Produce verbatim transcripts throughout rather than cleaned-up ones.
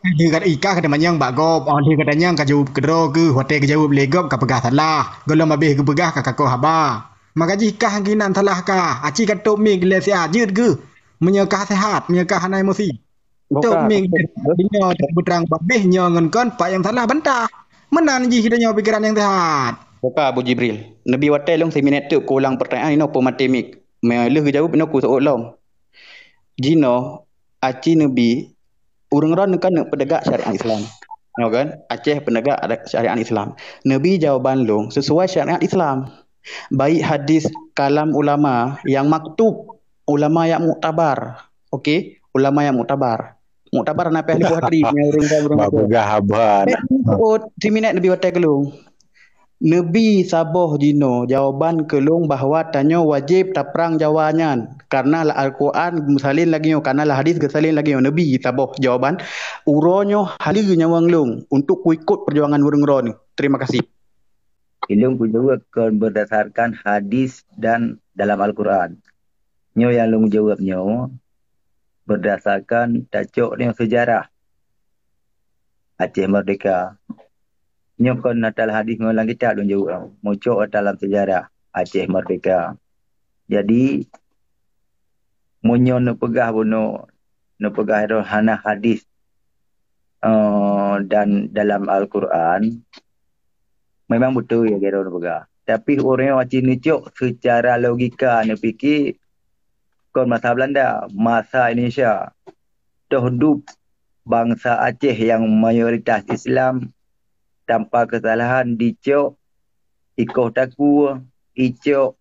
Lheueh ka, i kah ka teumanyong bak gob, oh, lheueh ka tanyong ka jaweueb keudroe keuh, watèe geujaweueb lé gob ka peugah salah, gohlom habéh geupeugah ka kakoh haba. Maka jih kah ginan salah kah, aci ka top mic lé siat jeuet keuh. Meunyoe kah seuhat, meunyoe kah hana emosi. Top mic, deungoe beutrang babeh nyoe ngon kon, pat nyang salah bantah. Meunan jih geutanyoe pikeran nyang seuhat. Boka Abu Jibril. Neubi watèe lôn siminèt teuk kuulang peurtanyaan inoe peumaté mic. Meulheueh geujaweueb inoe kuseuôt lom. Jinoe aci neubi ureueng droeneuh kan peunegak syariat Islam. Nyoe kan? Aceh peunegak ada-, syariat Islam. Neubi jawaban lôn sesuai syariat Islam. Baik hadis kalam ulama yang maktub, ulama yang muktabar. Okey, ulama yang muktabar. Muktabar na pih leuboh tri nyan ureueng kan ureueng Bah peugah haba. Siminèt neubi watèe keu lôn. Neubi saboh jinoe jawaban keu lôn bahwa tanyoe wajéb taprang Jawa nyan, karena lam Al-Quran meusalin lagèe nyoe, karena lam hadis geusalin lagèe nyoe. Neubi saboh jawaban, uroe nyoe haleue nyawöng lôn untuk kuikot peujuangan ureueng droeneuh. Terima kasih. Ilôn kujaweueb kon berdasarkan hadis dan dalam Al-Quran. Nyoe nyang lôn jaweueb nyoe berdasarkan tacok nyoe sejarah Aceh Merdeka. Nyoe kon na dalam hadis ngon lam kitab lôn jaweueb, meucok dalam sejarah Aceh Merdeka. Jadi, meunyoe neupeugah bunoe, neupeugah droe hana hadis, eh, dan dalam Al-Quran, memang beutôi lagèe droe neupeugah. Tapi ureueng nyoe aci neucok secara logika neupike, kon masa Belanda, masa Indonesia. Toh dub bansa Aceh nyang mayoritas Islam tanpa keusalahan dicok ikoh takue, icok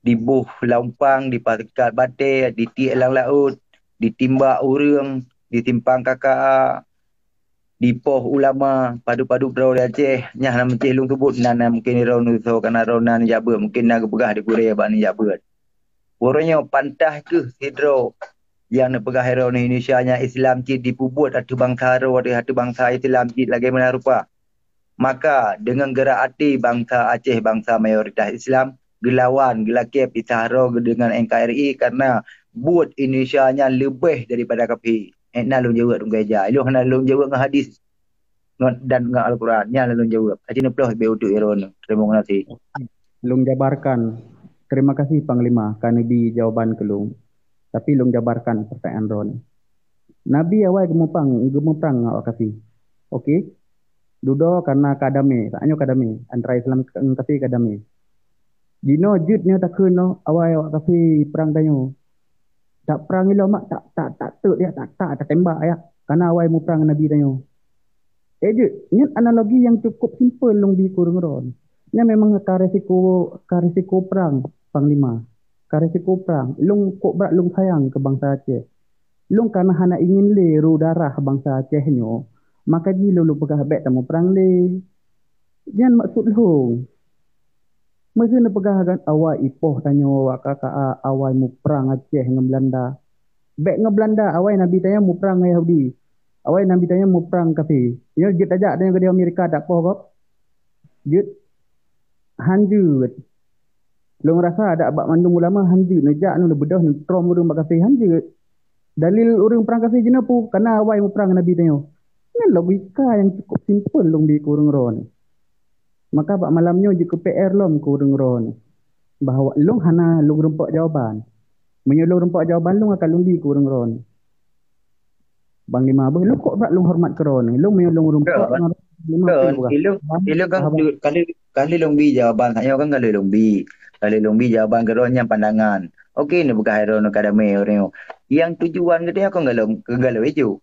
diboh lam umpang, dipakat batèe, ditiek lam laôt, ditimbak ureueng, di Simpang K K A, dipoh ulama, padub-padub droe di Aceh, nyang na meucéh lôn seubut, na, na mungken droe neusoe, kana droe na neujak beuet, mungken na geupeugah di gurèe bak neujak beuet. Uroe nyoe pantas keuh sidroe nyang neupeugah droe Indonesia nyan Islam cit dipeubuet ateueh bansa droe, ateueh bansa Islam cit lagèe meunan rupa. Maka, deungon geurak até bansa Aceh, bansa mayoritas Islam, geulawan, geulakèe pisah droe deungon N K R I karena buet Indonesia nyan leubeh daripada kafé. Eh, na lôn jaweueb dum gereja. Ilôn hana lôn jaweueb ngon hadis ngon, dan ngon Al-Quran. Nyan lôn jaweueb. Aci neupeuleueh beu uteuk droeneuh. Terima kasih. Lôn jabarkan. Terima kasih, Panglima, ka neubi jawaban keu lôn. Tapi lôn jabarkan peurtanyaan droeneuh. Nabi awai geumuprang, geumuprang ngon awak kafé. Okey. Dudoe karena ka damé, saat nyoe ka damé. Antara Islam ngon kafé ka damé. Jinoe jeuet nyoe takheun nyoe, awai awak kafé prang tanyoe. Tak prang ilom mak, tak, tak, tak teuk ya, tak, tak, tatembak ya. Karena awai muprang Nabi tanyoe. Eh jeuet, nyan analogi nyang cukup simpel lôn bi keu ureueng droen. Nyan memang ka resiko, ka resiko prang, Panglima. Ka resiko prang. Lôn kok brat lôn sayang keu bansa Aceh. Lôn kana hana ingin lé ru darah bansa Aceh nyoe, maka jih lôn, lôn peugah bèk tamuprang lé. Nyan maksud lôn. Meuseu neupeugah kan awai ipoh tanyoe awak K K A, awai muprang Aceh ngon Belanda. Bèk ngon Belanda, awai Nabi tanyoe muprang ngon Yahudi. Awai Nabi tanyoe muprang kafé. Nyoe jeuet tajak tanyoe keudéh Amerika tapoh gob. Jeuet. Han jeuet. Lôn rasa adak bak mandum ulama han jeuet neujak, neubeudôh, neutrom ureueng bak kafé, han jeuet. Dalil ureueng prang kafé jinoe peue? Kana awai muprang Nabi tanyoe. Nyan logika nyang cukup simpel lôn bi keu ureueng droen. Maka bak malam nyoe jeuet keu P R lom keu ureueng droen bahwa lôn hana lôn rumpok jawaban. Meunyoe lôn rumpok jawaban, lôn akan lôn bi keu ureueng droen. Panglima beuh, lôn kok brat lôn horeumat keu droeneuh. Lôn meunyoe lôn rumpok ngon Panglima, kon, ilôn, ilôn kan kali, kali lôn bi jawaban, sayoe kan kali lôn bi. Kali lôn bi jawaban keu droeneuh nyan pandangan. Oke, neupeugah droeneuh ka damé ureueng nyoe. Nyang tujuan geutanyoe kon galom, keu galom ijo.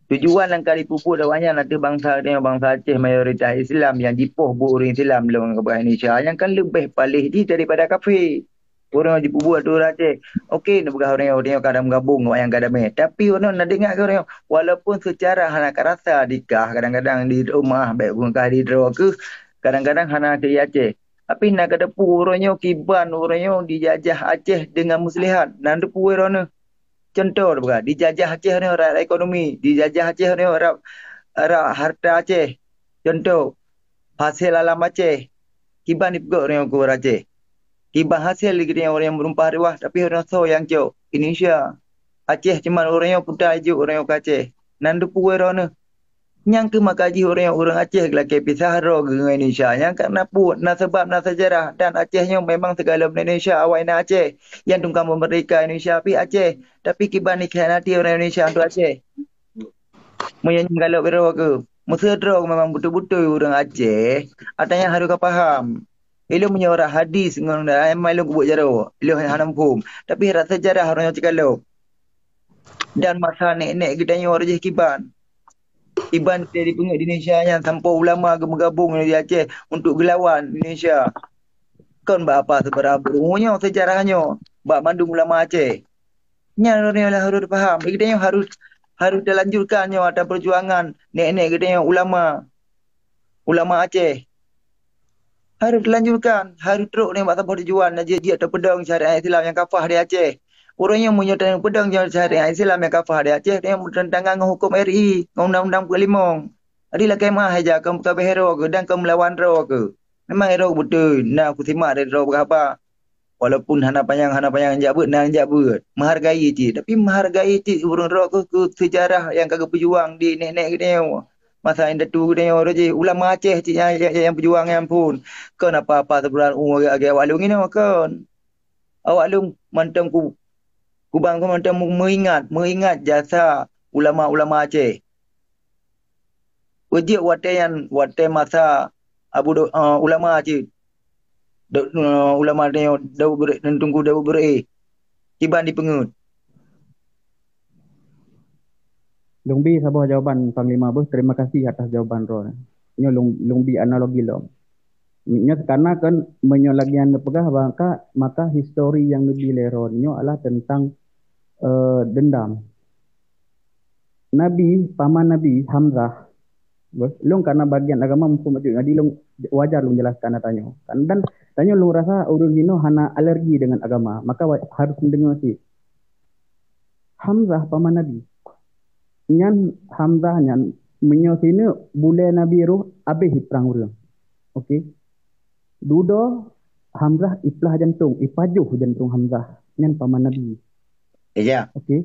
Tujuan nyang ka jipeubuet awaknyan ateueh bansa geutanyoe, bansa Aceh mayoritas Islam nyang jipoh buet ureueng Islam lom ngon Indonesia, nyang kan leubeh paléh jih daripada kafé. Ureueng jipeubuet tu raja. Oke, neupeugah ureueng, ureueng ka gabong ngon nyang ka damé. Tapi ureueng na ingat keu ureueng, walaupun secara hana karasa di kah, kadang-kadang di rumah, bèk pun kah di droe keuh, kadang-kadang hana keu Aceh. Tapi na kateupeue ureueng nyoe kiban ureueng nyoe dijajah Aceh deungon muslihat. Na teupeue droeneuh. Contoh teupeugah, dijajah Aceh nyoe rot ekonomi, dijajah Aceh nyoe rot, rot harta Aceh. Contoh, hasil alam Aceh. Kiban jipeugöt ureueng nyoe keu Aceh. Kiban hasil di geutanyoe ureueng nyoe meurumpah ruah, tapi ureueng nyoe soe nyang cok? Indonesia. Aceh cuman ureueng nyoe kuta ijuk ureueng nyoe keu Aceh. nan teupeue droeneuh. Nyang keuh maka jih ureuëng, ureuëng Aceh geulakée pisah droe geuh ngon Indonesia nyan karena peue? Na sabab, na seujarah, dan Aceh nyoe memang sigohlom Indonesia awai na Aceh. Nyang tungkang merdeka Indonesia pih Aceh, tapi kiban dikhianati ureuëng Indonesia untuk Aceh. Meunyoe nyan galak droe keuh, meuseu droe memang beutôi-beutôi ureuëng Aceh, ata nyan harôh ka paham. Ilôn meunyoe rot hadis ngon ayat ilôn kubuet jaroe, ilôn hana muphom. Tapi rot seujarah ureuëng nyoe cit galak. Dan masa nek-nek geutanyoe rot jih kiban. Kiban teudipeungeut di Indonesia nyan sampoe ulama geumeugabong di Aceh untuk geulawan Indonesia. Kon bak apa seubara burung nyoe seujarah nyoe bak mandum ulama Aceh. Nyan ureuëng nyoe lah harôh paham. Geutanyoe harôh, harôh talanjutkan nyoe ata peujuangan nek-nek geutanyoe ulama, ulama Aceh. Harôh talanjutkan, harôh trok nyoe bak saboh tujuan, na jeuet-jeuet tapeudong syariat Islam nyang kafah di Aceh. Ureuëng nyoe meunyoe tapeudong syariat Islam nyang kafah di Aceh, tanyoe meutantangan ngon huköm R I, ngon undang-undang peulimong. Jadi lakée meuah ija keu, keu beuhero keu dan keu meulawan droe keu. Memang ero beutôi, na kusimak dari droe peugah haba. Walaupun hana panyang, hana panyang jak beuet, na jak beuet. Meuhargai cit. Tapi meuhargai cit ureuëng droe keuh keu seujarah nyang ka geupeujuang di nek-nek geutanyoe. Masa indatu geutanyoe roh jih ulama Aceh cit nyang, nyang, nyang peujuang nyan phon. Kon apa-apa seubeurat u agée awak lôn inoe kon. Awak lôn mantong ku, kubang ku mantong meuingat, meuingat jasa ulama-ulama Aceh. Peujeuet watée nyan, watée masa Abu Do, uh, ulama cit. Do, uh, ulama nyoe Daud Bere, Teungku Daud Bere. Kiban dipeungeut. Lôn bi saboh jawaban Panglima beuh. Terima kasih atas jawaban droe. Nyoe lôn, lôn bi analogi lom. Nyoe karena kan meunyoe lagée nyang neupeugah maka, maka histori nyang neubi lé droe nyoe adalah tentang, uh, dendam. Nabi, paman Nabi, Hamzah, beuh, lôn karena bagian agama muphom bacut, jadi lôn wajar lôn jelaskan ata nyoe. Dan tanyoe lôn rasa ureuëng jinoe hana alergi dengan agama, maka wa, harus mendengar cit. Hamzah paman Nabi. Nyan Hamzah nyan meunyoe sineuk bulée Nabi roh abéh jiprang ureuëng. Oke. Dudoe Hamzah iplah jantong, ipajoh jantong Hamzah. Nyan paman Nabi. Ija. Oke.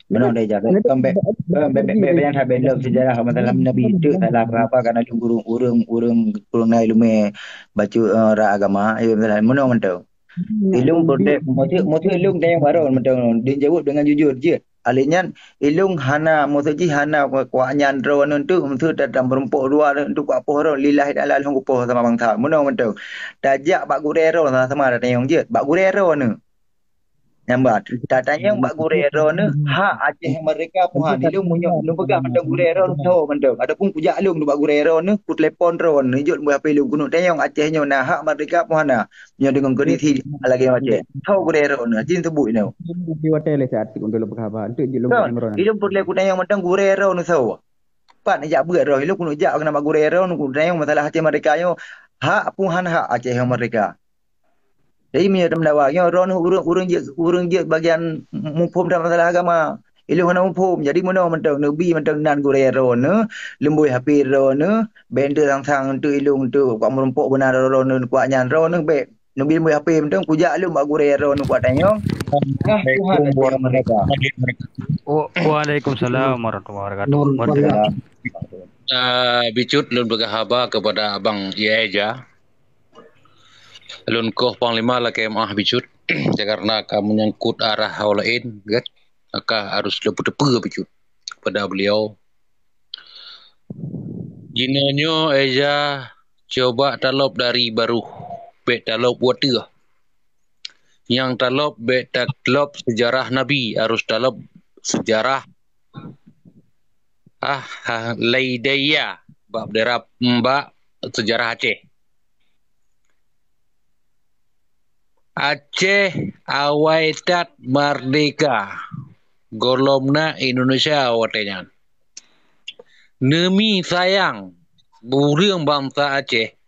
Meunoe deh, Jak. Jadi, kon bèk, jadi, kon bèk, jadi, bèk, bèk, bèk, bèk, sejarah masalah Nabi itu salah apa, karena ureuëng, ureuëng, ureuëng, ureuëng na ileumèe bacut, eh, rak agama, eh, meunoe mantong. Ilung peureulèe, maksud, maksud ilung tanyong baroe mantong, dijaweueb dengan jujur jeuet. Alèh nyan, ilung hana, maksud jih hana kuat nyan droeneuh tu, maksud ta-, tameurumpok dua tu kuat poh droe, lillahi ta'ala lôn kupoh sama bangsa. Meunoe mantong. Tajak bak gurèe droe sama-sama tatanyong jeuet. Bak gurèe droeneuh. Nyang ba, tatanyong bak gurèe droeneuh, hak Aceh merdeka peue han. Ilung meunyoe, lôn peugah mantong gurèe droeneuh, tho mantong. Ataupun kujak lôn bak gurèe droeneuh, kutelepon droeneuh, jeuet bak H P lôn, keuneuk tanyong Aceh nyoe na hak merdeka peue hana. Nyoe deungon kondisi lagèe macam. Tho gurèe droeneuh, jin seubut nyoe. Di watèe lé saat tu untuk lôn peugah haba. Untuk jeuet lôn Kan, buat imron. Ilung peureulèe kutanyong mantong gurèe droeneuh soe. Pat neujak beuet droe, ilung keuneuk jak keunan bak gurèe droeneuh, kutanyong masalah Aceh merdeka nyoe. Hak peue han hak Aceh merdeka. Jadi, meunyoe tameudawa, nyoe droeneuh ureueng, ureueng jeuet, ureueng jeuet bagian muphom dalam masalah agama. Ilung hana muphom. Jadi, meunoe mantong, neubi mantong nan gurèe droeneuh, leumbôi H P droeneuh, bèk enteuk sang-sang enteuk ilung enteuk kuat meurumpok beuna droeneuh kuat nyan droeneuh bèk. Neubi leumbôi H P mantong, kujak lôn bak gurèe droeneuh kuat tanyong. Nah, Tuhan Aceh merdeka. Wa-, Waalaikumsalam warahmatullahi wabarakatuh. Ah, Bicut, lôn peugah haba kepada Abang Ieja. Lôn koh Panglima lakèe meu'ah Bicut, karena ka meunyangkut arah ho laén, gèt, maka harôh lôn peuteupeue Bicut kepada beliau. Jinoenyoe Ieja cuba talop dari baroh, bèk talop watèe. Nyang talop bèk talop seujarah Nabi, harôh talop seujarah, ah, ah, Laidaia bak daerah, bak seujarah Aceh. Aceh awai that merdeka, gohlom na Indonesia watèe nyan. Neumi sayang ureueng bansa Aceh,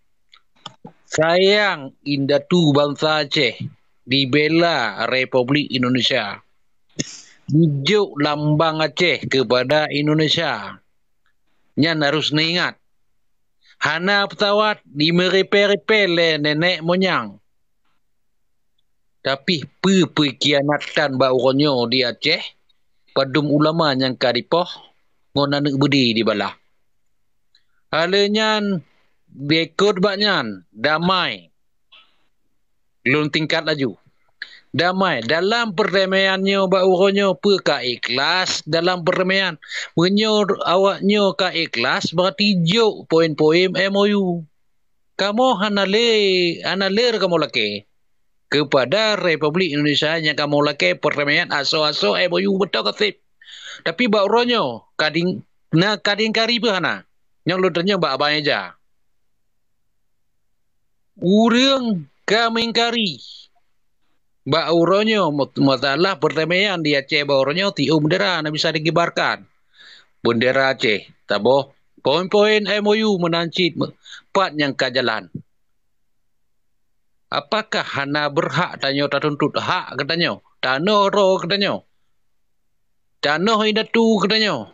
sayang indatu bansa Aceh dibela Republik Indonesia. Dijok lambang Aceh kepada Indonesia. Nyan harôh neuingat. Hana peusawat dimeuripèe-ripèe lé nènèk monyang. Tapi peue peukhianatan bak uroe nyoe di Aceh, padum ulama nyang ka dipoh, ngon aneuk beudé dibalah. Hal nyan, diikot bak nyan, damai. Lôn tingkat laju. Damai dalam perdamaian nyoe bak uroe nyoe, peue ka ikhlas dalam perdamaian. Meunyoe awak nyoe ka ikhlas, berarti jok poin-poin M O U. Kamoe hana lé, hana lé kamoe lakée keupada Republik Indonesia nyang kamoe lakée perdamaian asoe-asoe M O U beutôi kaseb. Tapi bak uroe nyoe ka ding-, na ka diingkari peue hana? Nyang lôn tanyong bak Abang Eja. Ureuëng ka mengingkari. Bak uroe nyoe, masalah perdamaian di Aceh bak uroe nyoe, tiep bendera na bisa dikibarkan. Bendera Aceh, taboh poin-poin M O U meunan cit, pat nyang ka jalan. Apakah hana berhak tanyoe tatuntut hak geutanyoe? Tanoh droe geutanyoe. Tanoh indatu geutanyoe.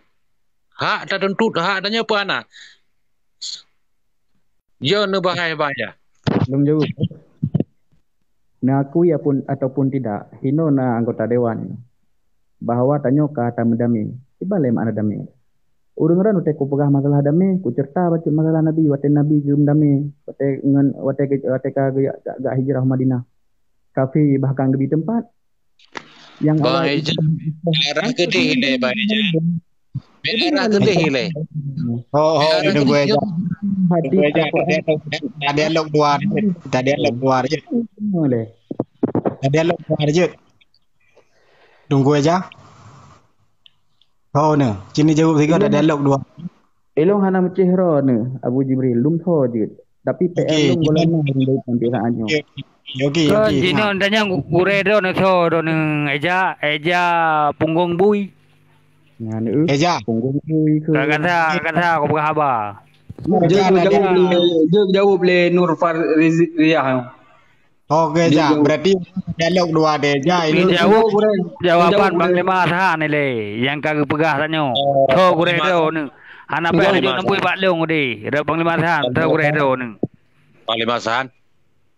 Hak tatuntut hak tanyoe peue hana? Jeuet neubahai-bahai. Lôn jaweueb. Neuakui apun, ataupun tidak, hinoe na anggota dewan bahwa tanyoe ka tameudamé. Kiban lé makna damé? Ureuëng ran watée kupeugah masalah damé, kuceurita bacut masalah Nabi, watée Nabi geumeudamé, watée ngon, watée ge-, watée ka geujak, jak, jak hijrah u Madinah. Kafé bahkan geubi teumpat. Nyang Bang awai Eja, daerah keudeh ilée, Bang Eja. Daerah keudeh ilée. Oh, oh, daerah tunggu keudeh. Eja. Tunggu Eja, tadi ada, tadi ada dua. Tadi ada dua jeuet. Tadi ada dua jeuet. Tunggu Eja. Oh, ne. Sini jaweueb sigoe, tadi ada dua. Ilong hana meucéh droe ne, Abu Jibril. Lum tho jeuet. Tapi P R okey, lôn gohlom na lôn dari pihak nyoe. Okey, okey, okey. Kon jinoe tanyong gurée droeneuh soe droeneuh, Eja, Eja Punggong Bui. Nyan, eh, Eja. Punggong Bui ke? Ka kata, ka kata aku peugah haba. Jeuet jaweueb lé, jeuet jaweueb lé Nur Far-, Riz-, Riyah. Okey, Eja. Berarti dialog dua deh, Eja. Ini jaweueb, jawaban Panglima Sahan ni lé, nyang ka geupeugah tanyoe. Tho gurée droeneuh. Hana payah laju neubui bak lôn deh. Panglima Sahan, tho gurée droeneuh. Panglima Sahan.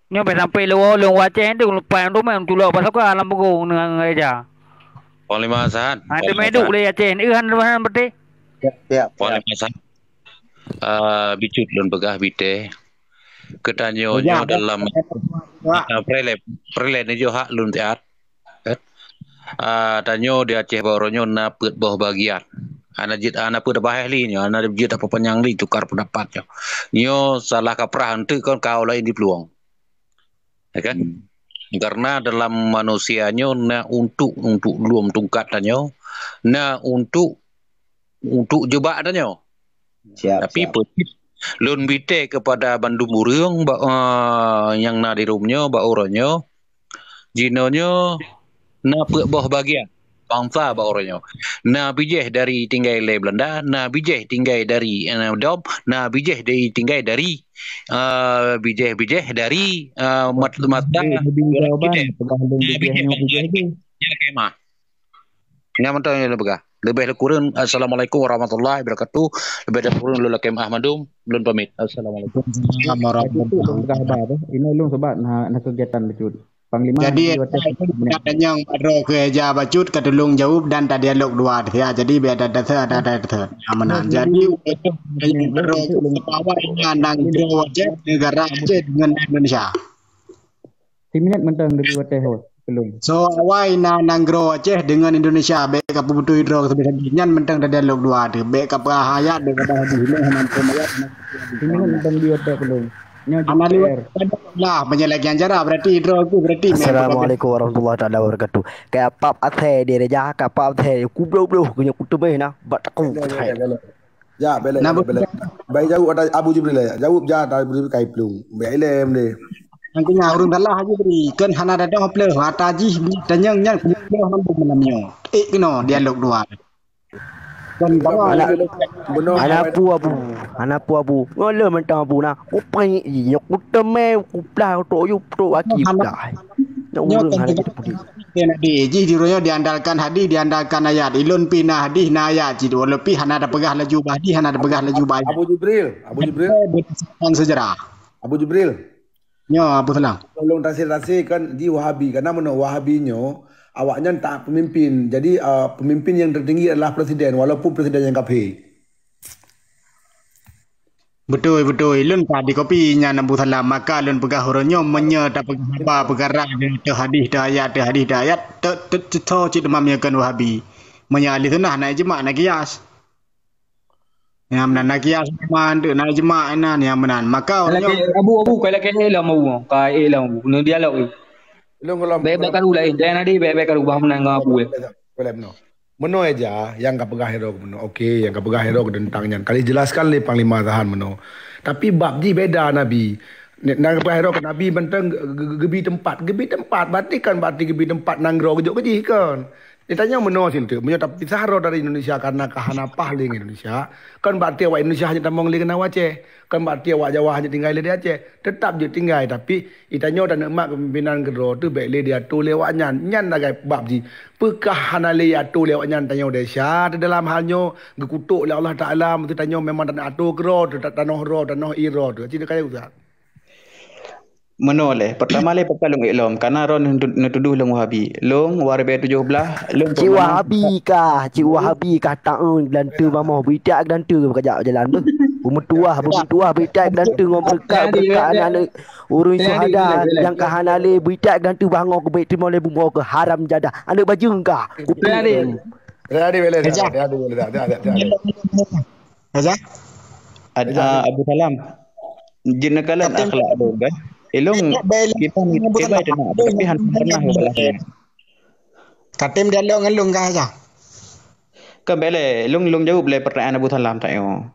Nyoe bèk sampai lewat lôn u Aceh tu, leupah tu meuculok pasokan lam punggung ngon Eja. Panglima Sahan. Ha, teumé duek lé Aceh. Eh, han, han beuteh. Siap, siap. Panglima Sahan. Ah, bicut lôn peugah bitée. Geutanyoe nyoe dalam, ah, preleh, preleh nyoe hak lôn siat. Eh, ah, tanyoe di Aceh Baroe nyoe na peuet boh bagian. Hana jeuet, hana peuet baheh li nyoe, hana jeuet apa panyang li tukar pendapat nyoe. Nyoe salah kaprah eunteuk kon ka laén di peuluwang. Ya kan? Karena dalam manusia nyoe na untuk, untuk lom tungkat tanyoe, na untuk, untuk jeubak tanyoe. Siap, tapi siap. Lôn bitée kepada bandum ureuëng ba-, eh, nyang na di rum nyoe, bak uroe nyoe, jinoe nyoe na peuet boh bagian bansa bak uroe nyoe. Na bijéh dari tinggai lé Belanda, na bijéh tinggai dari, eh, dom, na bijéh dari tinggai dari, eh, bijéh-bijéh dari, eh, mat-, mata. Nyan mantong nyang lôn peugah. Leubeh lé kureueng, assalamualaikum warahmatullahi wabarakatuh. Leubeh lé kureueng lôn lakée meu'ah mandum, lôn pamit. Assalamualaikum. Waalaikumsalam warahmatullahi wabarakatuh. Ini lôn sebab na, na kegiatan bacut. Panglima. Jadi, tanyong bak droe keu Eja bacut ka tulông jaweueb dan tadialog dua. Ya, jadi biar ada, ada, ada, ada, ada. Amanah. Jadi, tanyong bak droe keu Eja, bahwa ina nanggroe Aceh, negara Aceh dengan Indonesia. Siminét mantong dari watée ho, belum. So, awai na nanggroe Aceh dengan Indonesia, bék ka peubeutôi droe sabe-sabe. Nyan mantong tadialog dua tu. Bék ka peuhayat, bék ka bahadih. Siminét mantong di watée belum. Nyoe Hana liwat lah, meunyoe lagée nyan cara, berarti droe tu, berarti main. Assalamualaikum warahmatullahi taala wabarakatuh. Kaya pap asai dia dah jah, kaya pap asai kubloh-bloh keu nyoe kuteumé nah, bak takue. Boleh, boleh, boleh. Ya, boleh, boleh, boleh. Baik, jaweueb ada Abu Jibril ya. Jaweueb ja, ada Abu Jibril kai plueng. Baik, ilée, boleh. Nyan keuh nyan ureuëng dalah Abu Jibril, kan hana dadong pleuh, ata jih tanyong nyan kubloh mandum malam nyoe. Eh, keunoe dialog dua. Hana pu abu, hana pu abu. Ngon le mantong abu na. Ku panyik ji, nyok ku temé, ku plah, ku tok yu, tok aki plah. Nyok ureueng hana jiteupeue. Nabi, jih di uroe nyoe diandalkan hadih, diandalkan ayat. Ilôn pi na hadih, na ayat cit. Walau pi hana tapeugah laju bak hadih, hana tapeugah laju bak ayat. Abu Jibril, Abu Jibril. Sejarah. Abu Jibril. Nyoe, Abu Salam. Tolong tafsir-tafsir kan di Wahabi. Karena menurut Wahabi nyoe, awaknyan taat pemimpin. Jadi, uh, pemimpin yang tertinggi adalah presiden, walaupun presiden yang kafir. Beutôi, beutôi. Lôn ka dikopi nyan Abu Salam. Maka lôn peugah uroe nyoe, meunyoe tapeugah haba peukara teuh hadih, teuh ayat, teuh hadih, teuh ayat, teu-, teu-, teu-, teu-, cit teuma meunyoe kheun Wahabi. Meunyoe ahli sunnah na ijma, na kias. Nyang meunan na kias teuma, na ijma inan, nyang meunan. Maka uroe nyoe Abu, Abu, kai lakèe ilom Abu. Kai ilom Abu. Keuneuk dialog. Lôn golom, Bèk, bèk golom. Karu laén. Jangan adi, bèk, bèk karu bah meunan ngon Abu, eh. Golom, golom, no. Meunoe ja, nyang ka peugah Hero meunoe. Oke, nyang ka peugah Hero teuntang nyan. Ka dijelaskan lé Panglima Tahan meunoe. Tapi bab jih beda, Nabi. Ni, nyang ka peugah Hero keu Nabi mantong ge-, ge-, ge-, geubi teumpat. Geubi teumpat, berarti kan berarti geubi teumpat nanggroe geujok keu jih, kan? Ditanyong meunoe sinteuk, meunyoe tapisah droe dari Indonesia karena ka hana paih lé ngon Indonesia, kan berarti awak Indonesia hana tamong lé keunan u Aceh. Kan berarti awak Jawa hana tinggai lé di Aceh. Teutap jeuet tinggai, tapi Geutanyoe taneuk mat keupimpénan keudroe teuh bèk lé jiatô lé awaknyan. Nyan lagèe bab jih. Peue kah hana lé jiatô lé awaknyan tanyoe desya teuh dalam hal nyoe geukutok lé Allah Taala, meuseuti tanyoe memang taneuk atô keudroe teuh, ta-, tanoh droe, tanoh ie droe teuh. Cit kayée Ustaz. Meunoe lé, peurtama lé peue kah lôn ék lom, kareuna droe neutu-, neutudoh lôn Wahabi. Lôn, Wahabi tujoh blaih, lôn Cit peunoh Wahabi kah, cit Wahabi kah taeun geulanteue bamoh, beuitak geulanteue bak jak jalan beuh. Beumeutuwah, beumeutuwah, beuitak geulanteue ngon beureukat, beureukat aneuk-aneuk. Ureueng syuhada nyang ka hana lé beuitak geulanteue bangoe keubiet timoh lé bumoe keu haram jadah. Aneuk bajeung kah? Kupi. Ready, ready, ready, ready, ready, ready. Aja. Ad-, ah, Abu Salam. Jeuet neukalon akhlak lôn, kan? Ilong kiban, kiban teunak, tapi hana pernah balas. Katem dialog ngon lôn kah aja? Kan bèk lé, lôn, lôn jaweueb lé pertanyaan Abu Salam tanyoe.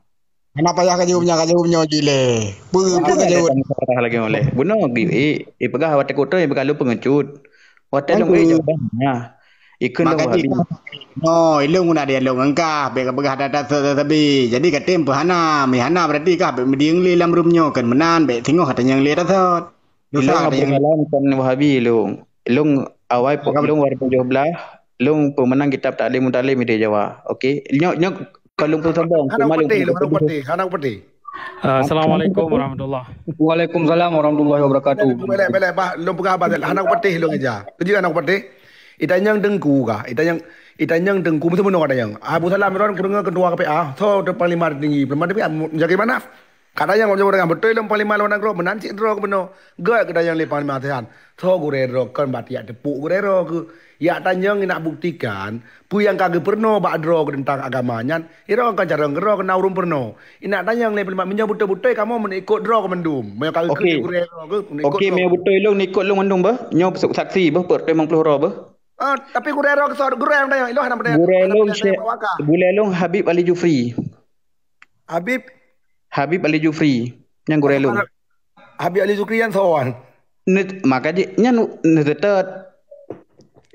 Hana payah ka jaweueb nyan, ka jaweueb nyoe jih lé. Peue, peue ka jaweueb? Bunoe lagèe nyoe lé. Bunoe, eh, eh, peugah watèe kutô, eh, peugah lôn peungecut. Watèe lôn, eh, jawaban, nah. Ikheun lôn Wahabi. Maka jih, no, ilôn guna dialog ngon kah, bèk ka peugah that-that sabe. Jadi katem peue hana, mi hana berarti kah bèk meudieng lé lam room nyoe, kan meunan, bèk singoh ka tanyong lé that-that. Ilôn Abu Salam kon Wahabi ilôn. Ilôn awai po-, ilôn warga tujoh blaih, ilôn peumenang kitab Taklim Mutalim di Jawa. Oke. Nyoe, nyoe Kon lôn peusombong, hana cuma lôn kupatéh, lôn hana kupatéh, hana kupatéh. Ah, assalamualaikum warahmatullah. Waalaikumsalam warahmatullahi wabarakatuh. Belek, belek, bah, lôn peugah haba, hana kupatéh lôn ija. Keujeuet hana kupatéh. Itanyong teungku kah? Itanyong, itanyong teungku, meuteumeunoe katanyong. Abu Salam Imran, kudeungoe ketua K P A, so, panglima tinggi, panglima tinggi, Muzakir Manaf. Katanyong, beutôi lôn panglima luwa nanggroe, meunan cit droe keuh bunoe. Gèt geutanyong lé panglima Tahan. Soe gurèe droe kon bak tiak teupok gurèe droe keuh. Yak tanyong nak buktikan, peue nyang ka geupeurunoe bak droe keuh teuntang agama nyan, droe kon carông droe keuh na ureueng peurunoe. Inak tanyong lé panglima, meunyoe beutôi-beutôi kamoe meunikot droe keuh mandum. Meunyoe ka geukheun gurèe droe keuh, meunikot droe. Oke, meunyoe beutôi lôn nikot lôn mandum beuh, nyoe seusaksi beuh, peuet limong ploh droe beuh. Ah, tapi gurèe droe keuh soe gurèe nyang tanyong, ilôn hana peutanyong. Gurèe lôn Syekh, gurèe lôn Habib Ali Jufri. Habib? Habib Ali Jufri. Nyan gurèe lôn. Habib Ali Jufri nyan soe? Neu-, maka jih, nyan neuseutôt.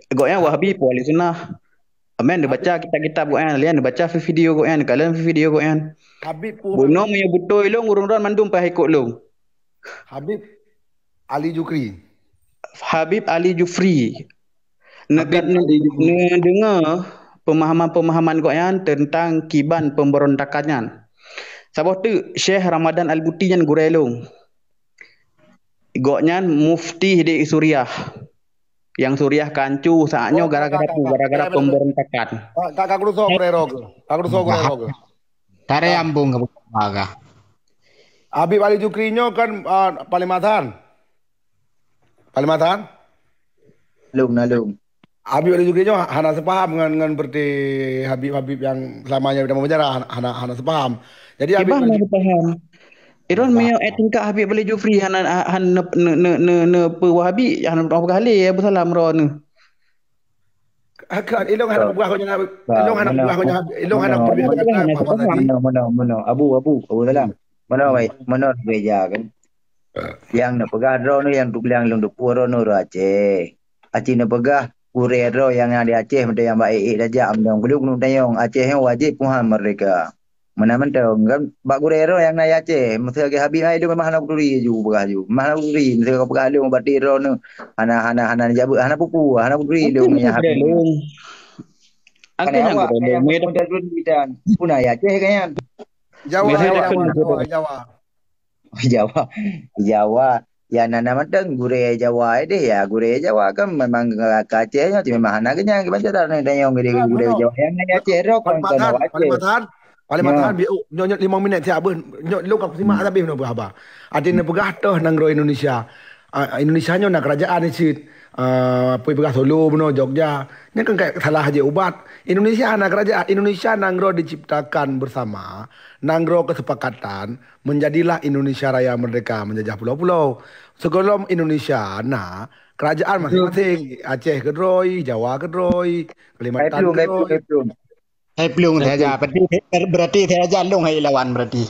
Gobnyan Wahabi, po ahli sunnah. Amen, neubaca kitab-kitab gobnyan, lian neubaca video gobnyan, neukalon video gobnyan. Habib pun. Bunoe meunyoe beutôi lôn, ureueng droe mandum payah ikot lôn. Habib Ali Jufri. Habib Ali Jufri. Neuka-, Habib Ali Jufri. Neudeungoe pemahaman-pemahaman gobnyan teuntang kiban pemberontakan nyan. Saboh teuk, Syekh Ramadan Al-Buti nyan gurèe lôn. Gobnyan mufti di Suriah. Nyang Suriah ka hanco saat nyoe gara-gara peue? Gara-gara pemberontakan. Ka, ka, ka keurusoe gurèe droe keuh. Ka keurusoe gurèe droe keuh. Tare ambong ka buka. Habib Ali Jufri nyoe kan, ah, Panglima Tahan. Panglima Tahan? Lôn, na lôn. Habib Ali Jufri nyoe hana seupaham ngon, ngon seperti Habib-Habib nyang selama nyoe dalam penjara, hana, hana, hana seupaham. Jadi Habib Ali Jufri hana seupaham. Iron meunyoe eh tingkat Habib Ali Jufri hana, hana ne, ne, ne, ne, ne, pe Wahabi, hana peugah lé Abu Salam droeneuh. Ilong hana peugah nyan, ilong hana peugah nyan, ilong hana peugah nyan. Hana seupaham. Meunoe, meunoe, meunoe. Abu, Abu, Abu Salam. Meunoe, wai, meunoe gereja kan. Nyang neupeugah droeneuh, nyang tukliang lôn teupeu droeneuh ureueng Aceh. Aci neupeugah gurèe droe nyang na di Aceh, meuteumèe nyang bak ék-ék tajak meuteumèe. Keuneuk tanyong, Aceh nyoe wajéb puhan merdeka. Meunan mantong kan, bak gurèe droe nyang na di Aceh, meusé lagèe Habib ai, lôn memang hana kuturi ju peugah ju. Memang hana kuturi, meusé ka peugah lôn bak droeneuh. Hana, hana, hana jabeuk, hana pupu, hana kuturi lôn nyan Habib. Angkeuh nyang gurèe lôn. Puna di Aceh kan nyan. Jawa, Jawa, Jawa, Jawa. Jawa. Jawa. Ya, na, na mantong gurée Jawa deh, ya, gurée Jawa kan memang ka Aceh nyoe, memang hana kenyang, kiban cara na dayong gurée, gurée Jawa. Yang na Aceh rok kan, Paling kan Matan, Paling Aceh. Matan, Paling Matan, biôk, nyoe, nyoe limong minit siap beuh. Nyoe lôn ka simak habéh nyoe beuh haba. Até neupeugah toh nanggroe Indonesia. Ah, Indonesia nyoe na kerajaan cit. Ah, peue peugah Solo bunoe, Jogja. Nyan kan ka salah jih ubat. Indonesia hana kerajaan. Indonesia nanggroe diciptakan bersama, nanggroe kesepakatan, menjadilah Indonesia Raya Merdeka, menjajah pulau-pulau. Sebelum Indonesia na kerajaan masing-masing. Aceh keudroe, Jawa keudroe, Kalimantan keudroe. Hai plueng saja. Berarti, berarti saja long hai lawan berarti.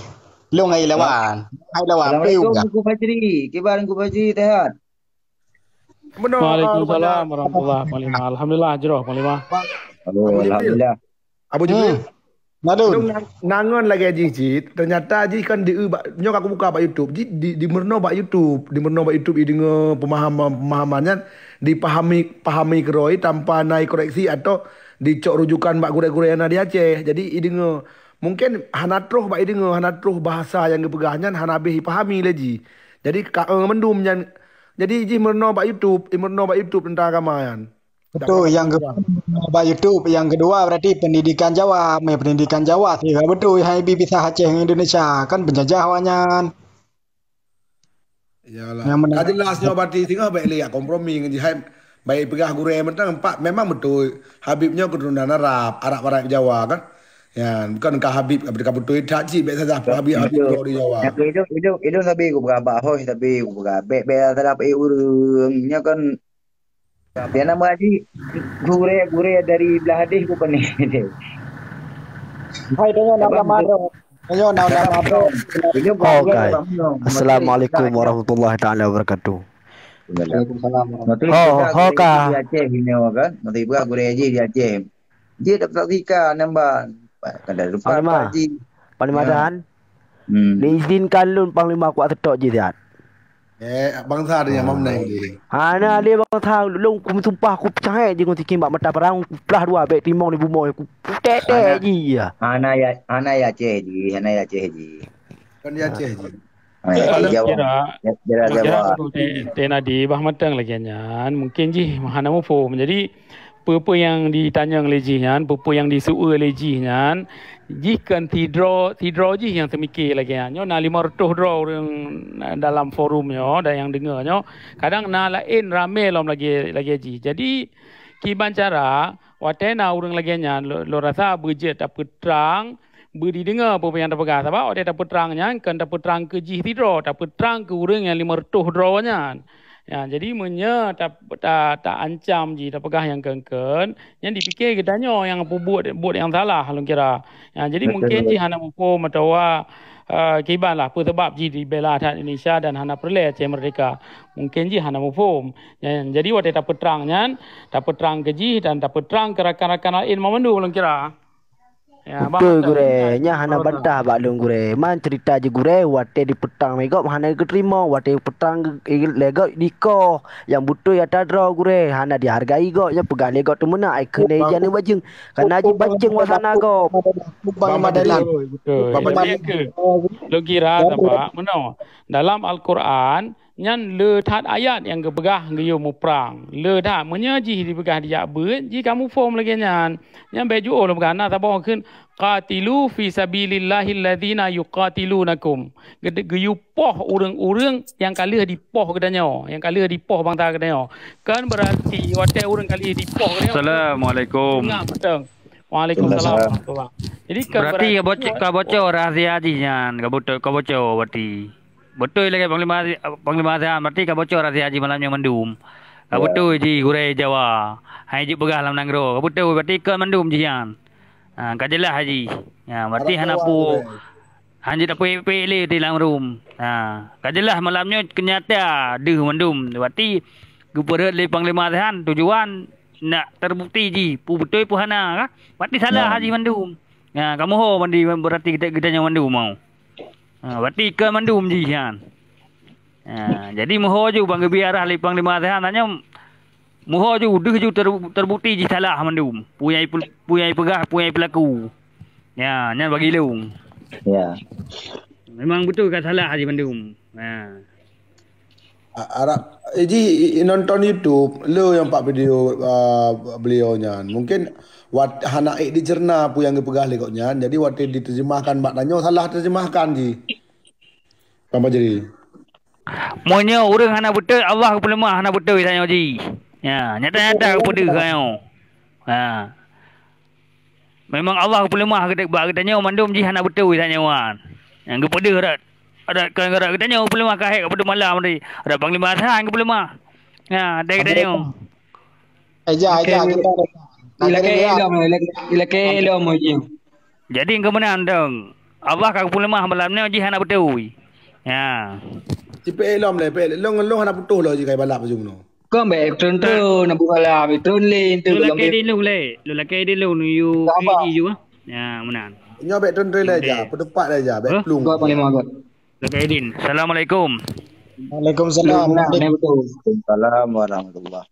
Long hai lawan. Hai lawan. Assalamualaikum, Teungku Fajri. Kiban Teungku Fajri, sehat? Waalaikumsalam warahmatullahi wabarakatuh. Alhamdulillah, jroh, Panglima. Halo, Abu Jibril. Alhamdulillah. Abu Jibril. Hmm. Ngadun. Long nang-, nangon lagée jih cit, ternyata jih kan di, bak, nyoe aku buka bak YouTube. Jih di, di meurunoe bak YouTube, di meurunoe bak YouTube, ideungoe pemahaman-pemahaman nyan, dipahami, pahami keudroe tanpa na ikoreksi atau dicok rujukan bak gurée-gurée nyang na di Aceh. Jadi ideungoe mungkin hana troh bak ideungoe, hana troh bahasa nyang geupeugah nyan hana habéh ipahami lé jih. Jadi ka, eh, mandum nyan. Jadi jih meurunoe bak YouTube, eh, meurunoe bak YouTube teuntang agama nyan. Betul, yang kedua, bak YouTube, yang kedua berarti pendidikan Jawa, meh pendidikan Jawa sira betul hai bi pisah Aceh ngon Indonesia, kan penjajah awaknyan. Iyalah. Yang benar. Ka jelas nyoe berarti singoh baik lé kompromi ngon jihad. Baik peugah gurée mantong empat memang betul. Habib nyoe keturunan Arab, Arab-Arab Jawa kan. Ya, bukan ka Habib ka betul that cit baik saja Habib Habib Betul. Jawa. Tapi itu itu itu tapi aku berabak hoi tapi aku berabak bek bek salah eh ureueng nyoe kan Dia nama Haji gurée-gurée dari belah hadis bukan ni. Hai, tanya nak Abang, nama tu. Ada. Tanya nak nama tu. Ini Oh, bukan kai. Bukan. Assalamualaikum warahmatullahi taala wabarakatuh. Waalaikumsalam. Nanti Oh, kita ho gurée ka. Di Aceh ini kan. Nanti bukan gurée Haji di Aceh. Dia dapat saksikan nambah. Kan dah lupa Panglima. Pak Haji. Panglima Ya. Tahan. Hmm. Diizinkan lôn Panglima kuat seutôt jih siat. Eh, bangsa ada yang mamnai ni. Hana lé bangsa lôn, ku sumpah ku peucahét jih ngon siking bak mata perang, ku plah dua bek timong di bumoe, ku putek-tek Hana. Jih ya. Hana ya, hana ya Aceh jih, hana ya Aceh jih. Kan di Aceh jih. Ha, Kalau Jawa. Kira, Jawa, Jawa. Kira untuk Teh, Teh Nadi bah matang lagi nyan, mungkin jih hana muphom. Jadi, peue-peue nyang jitanyong lé jih nyan, peue-peue nyang jisue lé jih nyan, jih kon sidroe, sidroe jih nyang teumike lagée nyan. Nyoe na limong reutôh droe ureuëng dalam forum nyoe dan nyang deungoe nyoe. Kadang na laén ramé lom lagée, lagée jih. Jadi, kiban cara, watée na ureuëng lagée nyan, lôn, lôn rasa beujeuet tapeutrang, beudideungoe peue nyang tapeugah. Sabab watée tapeutrang nyan, kon tapeutrang keu jih sidroe, tapeutrang keu ureuëng nyang limong reutôh droe nyan. Ya, jadi meunyoe ta, ta, ta ancam jih tapeugah nyang keun-keun, nyan dipike geutanyoe nyang peubuet buet nyang salah lôn kira. Ya, jadi mungkin jih hana muphom atawa, eh, kiban lah peue sabab jih dibela that Indonesia dan hana peureulée Aceh merdeka. Mungkin jih hana muphom. Ya, jadi watée tapeutrang nyan, tapeutrang keu jih dan tapeutrang keu rakan-rakan laén mandum lôn kira. Ya, Beutôi, Gurée. Nyan hana bantah bak lôn, Gurée. Man ceurita jih, Gurée, watée dipeutrang lé gob hana geuteurimong, watée dipeutrang lé gob dikoh. Nyang beutôi ata droe, Gurée, hana dihargai gob, nyang peugah lé gob teumeunak, ai keuneuk jih aneuk bajeueng. Kana jih bajeueng wasana gob. Beutôi, beutôi. Lôn kira saban meunoe, dalam Al-Quran, nyan le that ayat nyang geupeugah geuyue muprang. Le that, meunyoe jih dipeugah dijak beuet, jih ka muphom lagée nyan. Nyan bék jiôh lôn peugah na saboh kheun, "Qatilu fi sabilillahil ladzina yuqatilunakum." Geu-, geuyue poh ureuëng-ureuëng nyang ka lheueh dipoh geutanyoe, nyang ka lheueh dipoh bansa geutanyoe. Kan berarti watée ureuëng ka lheueh dipoh geutanyoe. Assalamualaikum. Ingat beutôi. Waalaikumsalam warahmatullah. Jadi kan Berarti berarti ka boco-, ka boco rahsia jih nyan, ka boco, ka boco berarti. Beutôi lagée Panglima, Panglima Azhar, berarti ka boco rahsia jih malam nyoe mandum. Ka beutôi jih gurée Jawa. Hai jeuet peugah lam nanggroe, ka beutôi berarti kon mandum jih nyan. Ha, ka jeulaih jih. Ha, berarti hana pu-, hana jeuet tapeuék-pék lé di lam rum. Ha, ka jeulaih malam nyoe keunyata deuh mandum. Berarti geupeureuet lé Panglima Azhar tujuan nak terbukti jih, pu beutôi pu hana ka. Berarti salah jih mandum. Ha, kamoe ho mandi berarti geutanyoe mandum mau. Ha, berarti kon mandum jih nyan. Ha, jadi meuho ju ban geubi arah lé Panglima Azhar nyan, meuho ju deuh ju ter-, terbukti jih salah mandum. Pu nyang ipe-, pu nyang ipeugah, pu nyang ipeulaku. Ya, nyan bagi lôn. Ya. Memang beutôi ka salah jih mandum. Ha. Arab, eh, ji, i, i, nonton YouTube, le nyang pak video, ah, beliau nyan. Mungkin wat, hana ék dicerna peue nyang geupeugah lé gobnyan. Jadi watèe diterjemahkan bak tanyoe salah terjemahkan ji. Apa jadi? Meunyoe ureueng hana beutôi, Allah geupeuleumah hana beutôi tanyoe ji. Ya, nyata-nyata geupeudeuh tanyoe. Ha. Memang Allah geupeuleumah geude-, bak geutanyoe mandum jih hana beutôi tanyoe wan. Nyang geupeudeuh rot, rot kon rot geutanyoe geupeuleumah kahé geupeudeuh malam tadi. Rot Panglima Hasan geupeuleumah. Ya, dai geutanyoe. Eja, eja, kita. Ilakée ilom, ilakée ilom uji. Jadi keumeunang dong. Allah ka geupeuleumah malam nyoe jih hana beutôi. Ya. Cipék ilom lé, pé long long hana putôh lom jih kai balap baju meunoe. Kon bèk treun-treun, Abu Salam, treun lé, enteuk Lôn lakèe di lôn lé. Lôn lakèe di lôn, yue Sabar. Pi yue, ah. Ya, meunan. Nyoe bèk treun-treun lé Oke. Ja, peuteumpat lé ja, bèk Huh? plueng. Gua paling magot. Lakèe di. Assalamualaikum. Waalaikumsalam. Nah, ni betul. Waalaikumsalam warahmatullah.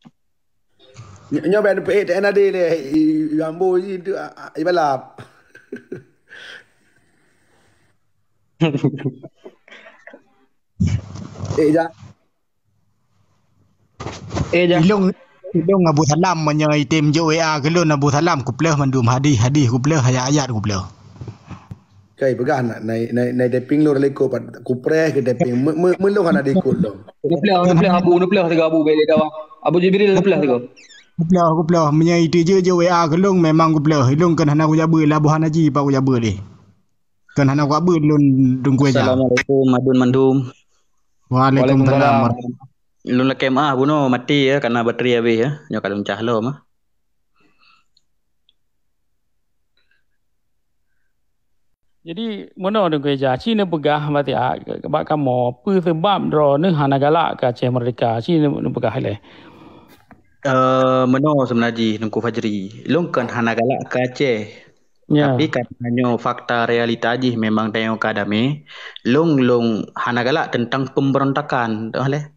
Nyoe, nyoe bèk neupeuék T N A D lé, i, i, i Ambo i, tu, a, a, i balap. Eh, ja. Eh, ja. Ilong, ilong Abu Salam meunyoe item jok W A keu lôn Abu Salam kupleuh mandum hadih, hadih kupleuh, ayat-ayat kupleuh. Kai peugah na, nai, nai, nai taping lôn leko pat kupreh keu taping. Me, me, melong hana diikot lôn. Neupleuh, neupleuh Abu, neupleuh sigoe Abu bèk lé dawa. Abu Jibril neupleuh sigoe. Kupleuh, kupleuh. Meunyoe itu jok jok W A keu lôn memang kupleuh. Ilong kan hana kujabeue lah buhan haji pa kujabeue deh. Kan hana kuabeuet lôn Teungku Eja. Assalamualaikum, madun mandum. Waalaikumsalam. Waalaikumsalam. Lôn lakèe meu'ah bunoe mati ya, karena bateri habéh ya. Nyoe ka lôn cah lom ah. Jadi, meunoe Teungku Eja, ci neupeugah bak siat, bak kamoe, peue seubab droeneuh hana galak keu Aceh Merdeka? Ci neu-, neupeugah ilèe. Eh, meunoe seubeuna jih Teungku Fajri. Lôn kan hana galak keu Aceh. Ya. Tapi karena nyoe fakta realita jih memang tanyoe ka damé, lôn, lôn hana galak teuntang pemberontakan, teuh lé.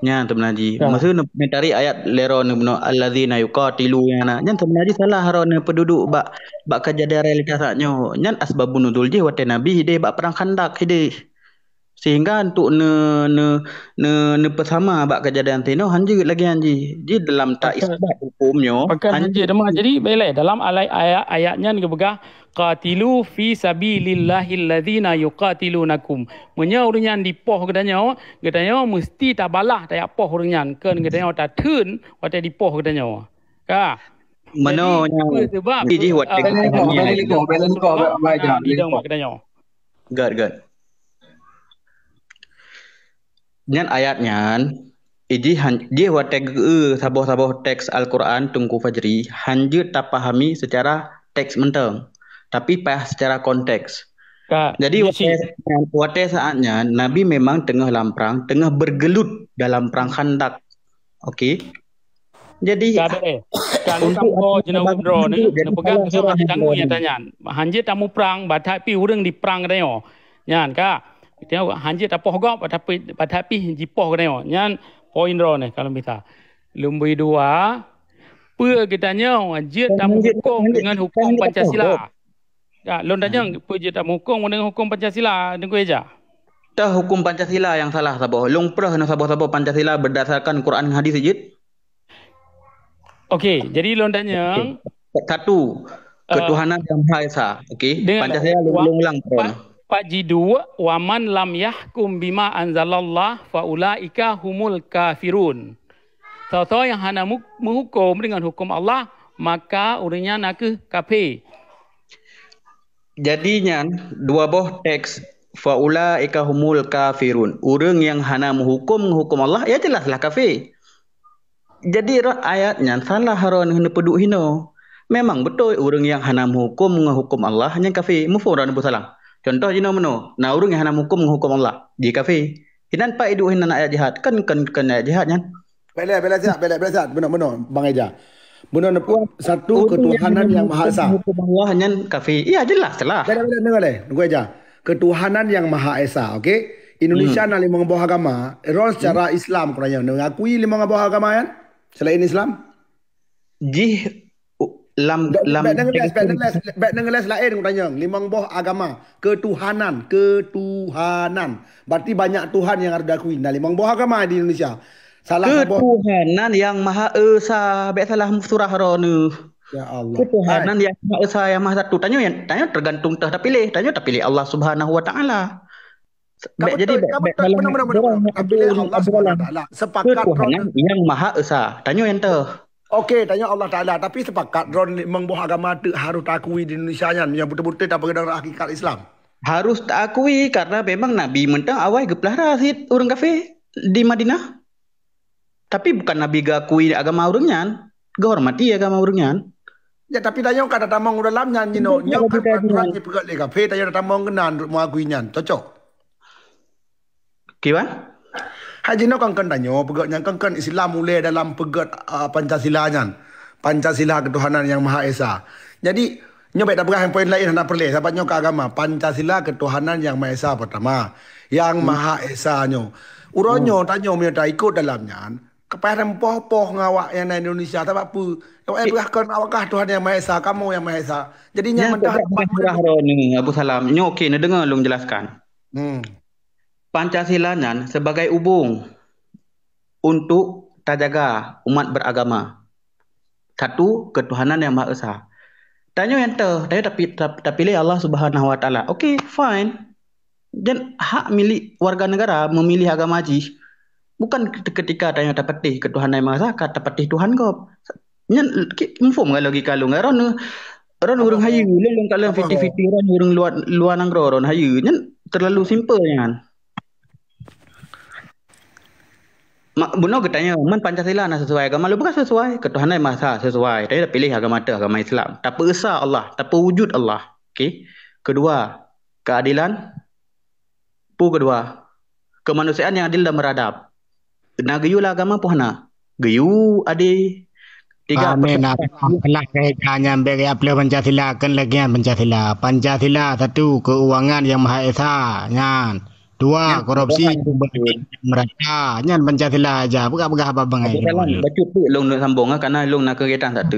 Nyan teumeunan jih. Ya. Meusu neu-, neutarék ayat lé droeneuh bunoe, "Allazina yuqatilu," nyan na. Nyan teumeunan jih salah droeneuh peududuek bak, bak kejadian realita saat nyoe. Nyan asbabun nuzul jih watèe Nabi hideh bak Perang Khandaq hideh. Sehingga untuk ne, ne, ne, neupeusama bak kejadian tinoe hanjeuet lagèe nyan jih. Jih dalam ta Pakat, isbat hukum nyoe, pakat hanjeuet. Hanjeuet teuma. Jadi, bèk lé, dalam alai-, ayat, ayat nyan geupeugah, "Qatilu fi sabilillahil ladzina yuqatilunakum." Meunyoe ureueng nyan dipoh geutanyoe, geutanyoe meusti tabalah tajak poh ureueng nyan, keu geutanyoe tatheun watèe dipoh geutanyoe. Ka. Meunoe nyan. Jadi, peue seubab, jih watèe ah, geutanyoe. Bèk lé likoh, bèk lé likoh, bèk lé likoh. Idong bak geutanyoe. Gèt, gèt. Nyan ayat nyan, iji han-, jih watèe geu saboh-saboh teks Al-Quran Teungku Fajri, hanjeuet tapahami secara teks mantong, tapi payah secara konteks. Ka, jadi, watèe, watèe saat nyan, Nabi memang teungoh lam prang, teungoh bergelut dalam prang Khandaq. Oke. Jadi, ka bèk, eh. Ka lôn untuk sambô jinoe droeneuh, jadi neupeugah salah keu droeneuh, hana hanjeuet tamuprang, bah that pih ureueng diprang geutanyoe. Nyan ka. Geutanyoe hanjeuet tapoh gob, bah that pih, bah that pih jipoh geutanyoe. Nyan poin droeneuh kalau mita. Lumbôi dua, peue geutanyoe jeuet tamuhukôm deungon hukôm Pancasila? Ya, lôn tanyong, peue jeuet tamuhukôm deungon hukôm Pancasila, Teungku Eja? Teuh hukôm Pancasila nyang salah saboh. Lôn preh na saboh-saboh Pancasila berdasarkan Quran ngon hadis jeuet. Oke, jadi lôn tanyong, satu, eh, ketuhanan yang Maha Esa. Oke, dengar Pancasila lôn, lôn ulang. Pat, pat jiduek, "Wa man lam yahkum bima anzalallah fa ulaika humul kafirun." Soe-soe nyang hana mu-, meuhukôm deungon hukôm Allah, maka ureueng nyan nakeuh kafé. Jadi nyan, dua boh teks, "Fa ulaika humul kafirun." Ureueng nyang hana meuhukôm ngon hukôm Allah, ya jelaslah kafé. Jadi rot ayat nyan salah droeneuh neupeuduek hinoe. Memang beutôi ureueng nyang hana meuhukôm ngon hukôm Allah nyan kafé. Muphom droeneuh beusalah. Contoh jinoe meunoe, na ureueng nyang hana meuhukôm ngon hukôm Allah, jih kafé. Inan pat iduek hinan ayat jihad. Kan, kan, kan ayat jihad nyan. Bèk lé, bèk lé siat, bèk lé, bèk lé siat. Bunoe, bunoe, Bang Eja. Bunoe neupeu-, satu, ketuhanan yang Maha Esa. Hukôm Allah nyan kafé. Ya, jelas lah. Bèk lé, bèk lé, deungö lé, Teungku Eja. Ketuhanan yang Maha Esa, oke? Indonesia na limong boh agama. Droe secara Islam, keuranyoe neungakui limong boh agama nyan selain Islam? Jih, u-, Lam, lam, bèk neules, bèk neules, bèk neules laén, kutanyong. Limong boh agama, ketuhanan, ketuhanan. Berarti banyak Tuhan yang harus diakui. Nah, limong boh agama di Indonesia. Salah saboh. Ketuhanan Yang Maha Esa, bèk salah surah droeneuh. Ya Allah. Ketuhanan Yang Maha Esa, Yang Maha Satu. Tanyoe, tanyoe tergantung teuh tapiléh. Tanyoe tapiléh Allah Subhanahu wa Taala. Ka bèk jadi, bèk, bèk salah. Beuna, beuna, beuna, beuna. Tapiléh Allah Subhanahu wa Taala. Sepakat ketuhanan Yang Maha Esa. Tanyoe nyang teuh. Oke, tanyoe Allah Taala. Tapi sepakat droen limong boh agama tu harus taakui di Indonesia nyan. Nyang beutôi-beutôi tapeugah hakikat Islam. Harus taakui karena memang Nabi mantong awai geupeulara cit ureueng kafé di Madinah. Tapi bukan Nabi geuakui agama ureueng nyan, geuhormati agama ureueng nyan. Ya, tapi tanyoe ka tatamong u dalam nyan jinoe. Nyoe kan Tuhan jipeugah lé kafé, tanyoe tatamong keunan meuakui nyan. Cocok. Kiban? Hai jinoe kan, kan tanyoe peugah nyan kan, kan Islam ulèe dalam peugah, ah, Pancasila nyan. Pancasila ketuhanan Yang Maha Esa. Jadi, nyoe bèk tapeugah nyang poin laén hana peureulèe, sabab nyoe ka agama. Pancasila ketuhanan Yang Maha Esa pertama. Yang Maha Esa nyoe. Uroe nyoe tanyoe meunyoe taikot dalam nyan, keupayah rempoh-poh ngon awak nyang na Indonesia, sabab peue? Awak peugah kon awak kah Tuhan Yang Maha Esa, kamoe Yang Maha Esa. Jadi nyan mantong surah droeneuh, Abu Salam. Nyoe oke, neudeungoe lôn jelaskan. Hmm. Pancasila nyan sebagai ubung untuk tajaga umat beragama. Satu, ketuhanan Yang Maha Esa. Tanyoe nyang teuh, tanyoe tapi-, tap-, tapiléh Allah Subhanahu wa Taala. Oke, fine. Dan hak milik warga negara memilih agama jih. Bukan ket-, ketika tanyoe tapatéh ketuhanan Yang Maha Esa, ka tapatéh Tuhan gob. Nyan ki-, muphom ngon logika lôn. Droeneuh, droeneuh ureueng hayeue, lôn, lôn kalon fiti-fiti droeneuh ureueng luwa, luwa nanggroe droeneuh hayeue. Nyan terlalu simple nyan. Mak, bunoe geutanyoe, man Pancasila na sesuai agama lôn, bukan sesuai. Ketuhanan Maha Esa sesuai. Tapi piléh agama teuh, agama Islam. Tapeuesa Allah, tapeuwujud Allah. Oke. Kedua, keadilan. Peue keudua, keumanusiaan nyang adil dan beradab. Na geuyue lam agama peue hana? Geuyue adé. Tiga, amin. Persatuan. Nah, salah keuhai nyan bèk geupeuleueh Pancasila, kon lagèe nyan Pancasila. Pancasila satu, keuangan Yang Maha Esa nyan. Dua, korupsi, pembangunan merata. Nyan Pancasila aja. Peugah-peugah haba bangai. Abu Salam, bacut teuk lôn neuk sambong, ah, karena lôn na kegiatan satu.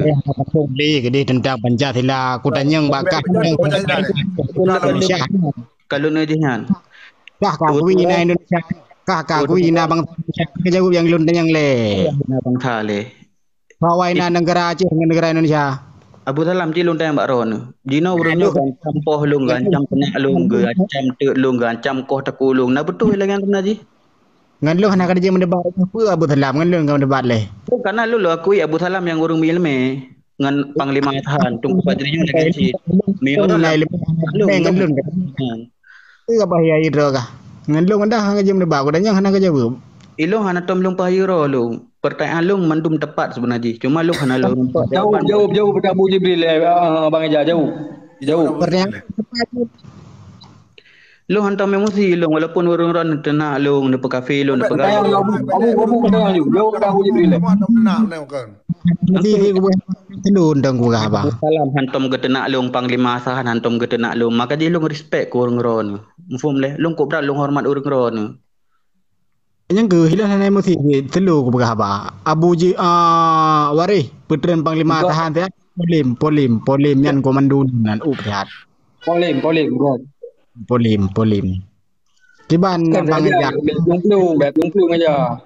Boleh, jadi tentang Pancasila. Aku tanya bak kah. Kalau na jih nyan. Kah ka akui na Indonesia? Kah ka akui na bangsa Indonesia? Ka jaweueb nyang lôn tanyong lé. Na bangsa lé. Bahwa na negara Aceh ngon negara Indonesia. Abu Salam, ci lôn tanyong bak droeneuh. Jinoe ureueng nyoe geuancam poh lôn, geuancam teunak lôn, geuancam teuk lôn, geuancam koh takue lôn. Na beutôi lagèe nyan jih? Ngon lôn hana ka jeuet meudebat. Peue Abu Salam ngon lôn ka meudebat lé? Bukan, na lôn, lôn akui Abu Salam nyang ureueng meuileumé. Ngon Panglima Tahan, Teungku Fajri nyoe lagèe cit. Meunyoe lôn, lôn, lôn, lôn. Peue ka bahya droe kah? Ngon lôn dah hana jeuem debat, ku tanyong hana ka jaweueb. Ilôn hana tom lôn pahayeue droe lôn. Pertanyaan lôn mandum teupat seubeuna jih. Cuma lôn hana lôn nampak jawaban. Jaweueb, jaweueb, jaweueb pada Abu Jibril, eh, ah, Bang Ejah, jaweueb. Jaweueb. Pertanyaan teupat. Lôn hantom emosi lôn, walaupun ureueng droe neuteunak lôn, neupeukafé lôn, neupeugah lôn. Abu, Abu, Abu, Abu, Abu, Abu, Abu, Abu, Abu, Abu, Abu, Abu, Abu, Emosi lôn dong ku haba. Abu Salam hantom geuteunak lôn, Panglima Tahan hantom geuteunak lôn. Maka jih lôn respect keu ureueng droe nyoe. Muphom lé, lôn kok brat lôn hormat ureueng droe nyoe. Nyang keuh, ilôn hana emosi, telu ku peugah haba. Abu Ji, ah, Waréh, peutreun Panglima Tahan siat. Polim, Polim, Polim nyan komando nan up siat. Polim, Polim, bro. Polim, Polim. Kiban Bang Ejah. Bèk plueng-plueng, bèk plueng-plueng aja.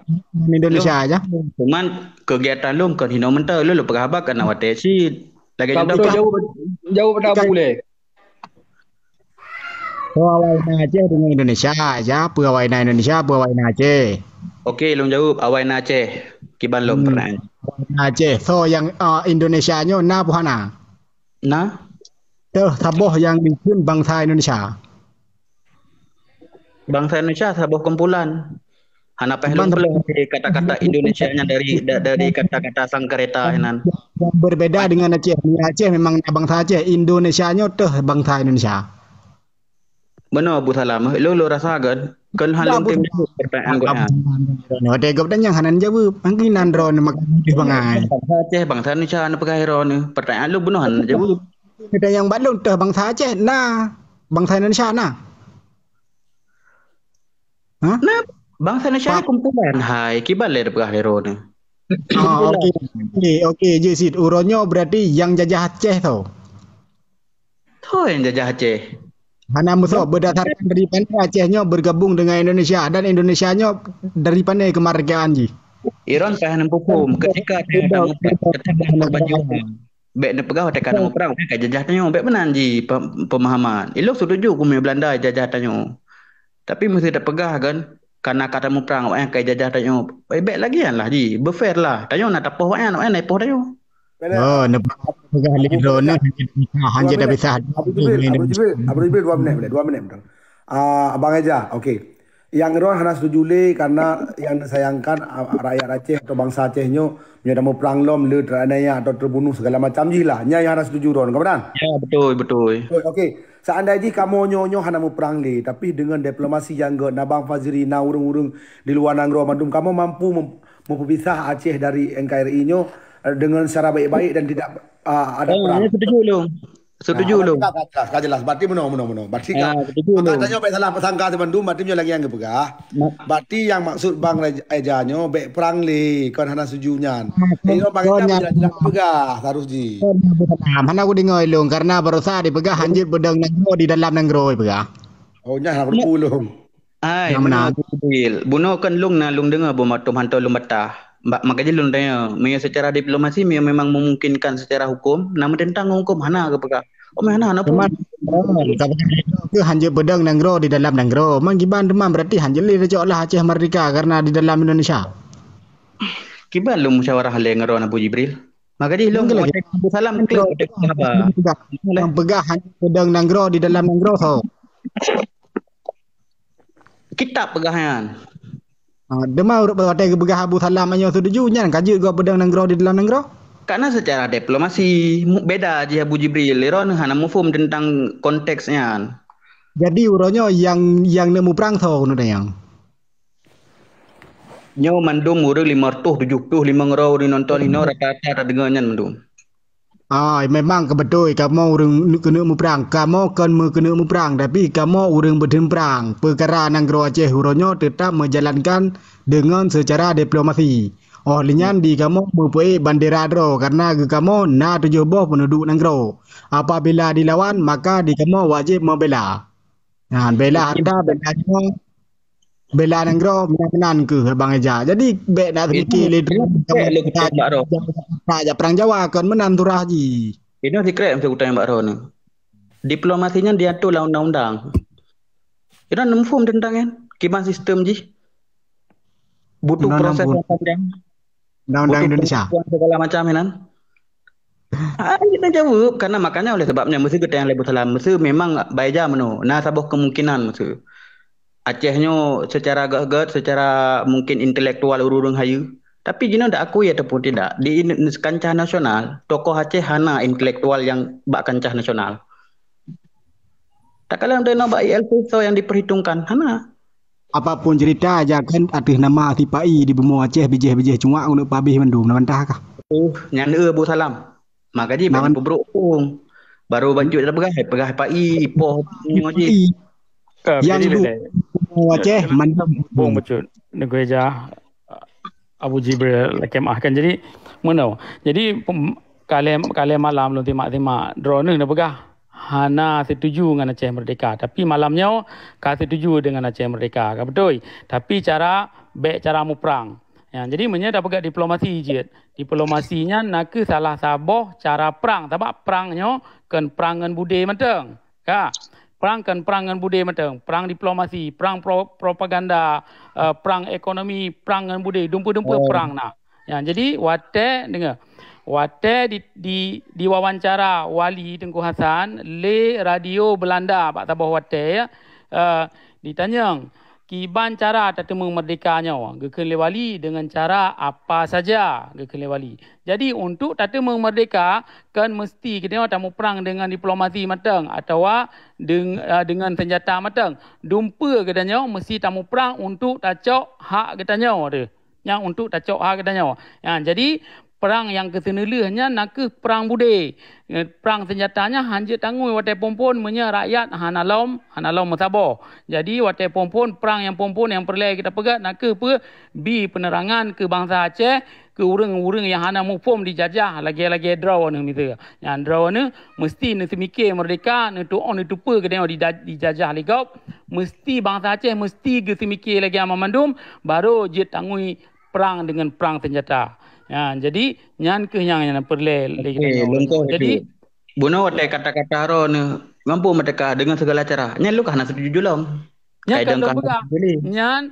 Indonesia aja. Cuman kegiatan lôn kon hinoe mantong, lôn, lôn peugah haba keu aneuk watèe cit. Lagèe contoh, jaweueb, jaweueb pada Abu lé. Peue awai na Aceh deungon Indonesia, ya, peue awai na Indonesia, peue awai na Aceh. Oke, lôn jaweueb, awai na Aceh. Kiban lom pertanyaan. Awai na Aceh. So, nyang, ah, Indonesia nyoe na peue hana? Na? Teuh saboh nyang dikheun bangsa Indonesia. Bangsa Indonesia saboh kumpulan. Hana payah lôn peuleueh dari kata-kata Indonesia nyan dari, da-, dari kata-kata sangkereta nyan. Yang berbeda dengan Aceh. Di Aceh memang na bangsa Aceh. Indonesia nyoe teuh bangsa Indonesia. Meunoe Abu Salam, lôn, lôn rasa kan, kan hana lôn tem jaweueb pertanyaan gobnyan. Watèe gobnyan nyang hana jaweueb, mungkin nan droeneuh maka jih bangai. Bangsa Aceh, bangsa Indonesia na peugah droeneuh. Pertanyaan lôn bunoe hana jaweueb. Kita nyang bak lôn teuh bangsa Aceh na, bangsa Indonesia na. Hah? Na, bangsa Indonesia kumpulan hai, kiban lé peugah lé droeneuh. Ah, okey. Okey, okey, jeuet cit. Uroe nyoe berarti nyang jajah Aceh tho. Tho nyang jajah Aceh. Hana musoh, berdasarkan dari mana Aceh nyoe bergabung dengan Indonesia dan Indonesia nyoe dari mana kemerdekaan jih? Iron payah neupeuphom, ketika Aceh ka muprang, ketika ka muprang, bèk neupeugah watèe ka muprang, watèe ka jajah tanyoe, bèk meunan jih pe-, pemahaman. Ilôn setuju keu meunyoe Belanda jajah tanyoe. Tapi meuseuti tapeugah kan, kana ka tamuprang, awaknyan ka jajah tanyoe. Eh, bèk lagèe nyan lah jih, beufair lah. Tanyoe na tapoh awaknyan, awaknyan na ipoh tanyoe. Oh, neupeugah lé droeneuh hana jeuet tapisah. Abu Jibril, Abu Jibril, Abu Jibril, dua minit boleh, dua minit betul. Ah, Abang Eja, okey. Yang Ron hana setuju lé karena yang disayangkan, ah, rakyat Aceh atau bangsa Aceh nyoe meunyoe tamuprang lom le teraniaya atau terbunuh segala macam jih lah. Nyan yang hana setuju Ron, ka meunan? Ya, betul, betul. Okey, seandai jih kamoe nyoe-nyoe hana muprang lé, tapi dengan diplomasi nyang göt, na Bang Fajri, na ureueng-ureueng di luwa nanggroe mandum, kamoe mampu mem-, meupeupisah Aceh dari N K R I nyoe, eh, dengan secara baik-baik dan tidak, ah, ada perang. Setuju lôn. Setuju lôn. Ka jelas, ka jelas. Berarti meunoe, meunoe, meunoe. Berarti ka, setuju lôn. Tanyoe bèk salah sangka si bandum, berarti meunyoe lagèe nyang geupeugah. Berarti nyang maksud Bang Rej-, Eja nyoe bèk prang lé, kon hana setuju nyan. Jadi Bang Eja jelas-jelas peugah harus jih. Hana kudeungö lôn karena barosa dipeugah hanjeuet beudöng nanggroe di dalam nanggroe peugah. Oh, nyan hana kudeungö lôn. Hai, bunoe Abu Jibril. Bunoe kan lôn na lôn deungö bumatom hantom lôn bantah. Ba-, maka jih lôn tanyong, meunyoe secara diplomasi, meunyoe memang memungkinkan secara hukum, na meuteuntang ngon hukum, hana geupeugah. Oh, meuhana, hana pun. Cuman, oh, ka peugah lagèe nyoe keuh hanjeuet beudöng nanggroe di dalam nanggroe. Man kiban teuma berarti hanjeuet lé tacok lah Aceh merdeka karena di dalam Indonesia. Kiban lôn musyawarah lé ngon Abu Jibril. Maka jih lôn watèe Abu Salam klik watèe haba. Nyang peugah hanjeuet beudöng nanggroe di dalam nanggroe soe? Kitab peugah nyan. Ah, teuma watèe geupeugah Abu Salam nyoe setuju nyan ka jeuet gob beudöng nanggroe di dalam nanggroe? Karena secara diplomasi, mu-, beda jih Abu Jibril. Droeneuh hana muphom teuntang konteks nyan. Jadi uroe nyoe nyang, nyang neuk muprang soe keuneuk tanyong? Nyoe mandum ureueng lima reutôh tujoh ploh limong droe ureueng nonton inoe rata-rata tadeungö nyan mandum. Ah, memang keubeutôi kamoe ureueng keuneuk muprang. Kamoe kon meukeuneuk muprang, tapi kamoe ureueng beudeueng prang. Peukara nanggroe Aceh uroe nyoe teutap meujalankan deungon seucara diplomasi. Óh lheueh nyan di kamoe meupeuék bandera droe, karena geukamoe na tujoh boh peuneuduk nanggroe. Apabila dilawan, maka di kamoe wajéb meubela. Nah, bela harta, bela nyawa, bela nanggroe, meunan-meunan keuh Abang Eja. Jadi, bèk nak seumike lé droe, jak perang Jawa, kon meunan turah jih. Inoe sikrek meusti kutanyong bak droeneuh. Diplomasi nyan diatur lam undang-undang. Inoe neumuphom teuntang nyan, kiban sistem jih. Butuh proses nyang panjang. Undang-undang Indonesia. Segala macam inan. Ah, kita jaweueb, karena makanya oleh sebab nyan meuseu geutanyong lé Abu Salam, meuseu memang bak Eja meunoe, na saboh kemungkinan meuseu. Aceh nyoe secara göt-göt, secara mungkin intelektual ureueng-ureueng hayeue, tapi jinoe dak akui ataupun tidak, di in-, kancah nasional, tokoh Aceh hana intelektual nyang bak kancah nasional. Takalon teunoe bak I L P soe nyang diperhitungkan, hana. Apapun cerita, jangan ateueh nama sipa-i di bumoe Aceh bijéh-bijéh cuak keuneuk pabéh mandum, na bantah kah? Uh, nyan eu Abu Salam. Maka jih bèk peubrok pun. Baru bacut dah peugah, peugah sipa-i, poh nyoe jih. Yang jadi duduk bumoe Aceh mandum. Bung bacut. Negeri Jah. Abu Jibril lakèe maafkan. Jadi, meunoe. Jadi, pem-, kalé, kalé malam lôn simak-simak. Droeneuh neupeugah hana setuju ngon Aceh Merdeka. Tapi malam nyoe ka setuju deungon Aceh Merdeka. Ka beutôi. Tapi cara, bèk cara muprang. Ya, jadi meunyoe tapeugah diplomasi jeuet. Diplomasi nyan nakeuh salah saboh cara prang. Sabab prang nyoe kon prang ngon budé mantong. Ka, prang kon prang ngon budé mantong, prang diplomasi, prang pro-, propaganda, eh, prang ekonomi, prang ngon budé, dumpeue-dumpeue prang na. Ya, jadi watèe, deungö, watèe di, di, diwawancara wali Teungku Hasan lé radio Belanda bak saboh watèe, ya, eh, ditanyong, kiban cara tateumeung merdeka nyoe, geukheun lé wali deungon cara apa saja, geukheun lé wali. Jadi, untuk tateumeung merdeka, kon meusti geutanyoe tamuprang deungon diplomasi mantong atawa deng-, eh, deungon seunjata mantong. Dumpeue geutanyoe meusti tamuprang untuk tacok hak geutanyoe teuh. Nyang untuk tacok hak geutanyoe. Ya, jadi, prang nyang keuseuneulheueh nyan nakeuh prang budé. Eh, prang seunjata nyan hanjeuet tangui watèe phon-phon meunyoe rakyat hana lom, hana lom meusaboh. Jadi, watèe phon-phon, prang nyang phon-phon nyang peureulèe geutanyoe peugah nakeuh peue? Bi peuneurangan keu bansa Aceh, keu ureuëng-ureuëng nyang hana muphom dijajah lagée-lagée droeneuh miseue. Nyan droeneuh meusti neuseumike meurdehka, neutuoh neutupeue geutanyoe dida-, dijajah lé gob. Meusti bansa Aceh meusti geuseumike lagée nyan mandum, barô jeuet tangui prang deungon prang seunjata. Nyan, jadi nyan kheueh nyang, nyang peureulée lé geutanyoe. Jadi bunoe watée kata-kata droeneuh mampu meuteuka deungon segala cara. Nyan lôn ka hana setuju lom. Nyan kan lôn peugah. Nyan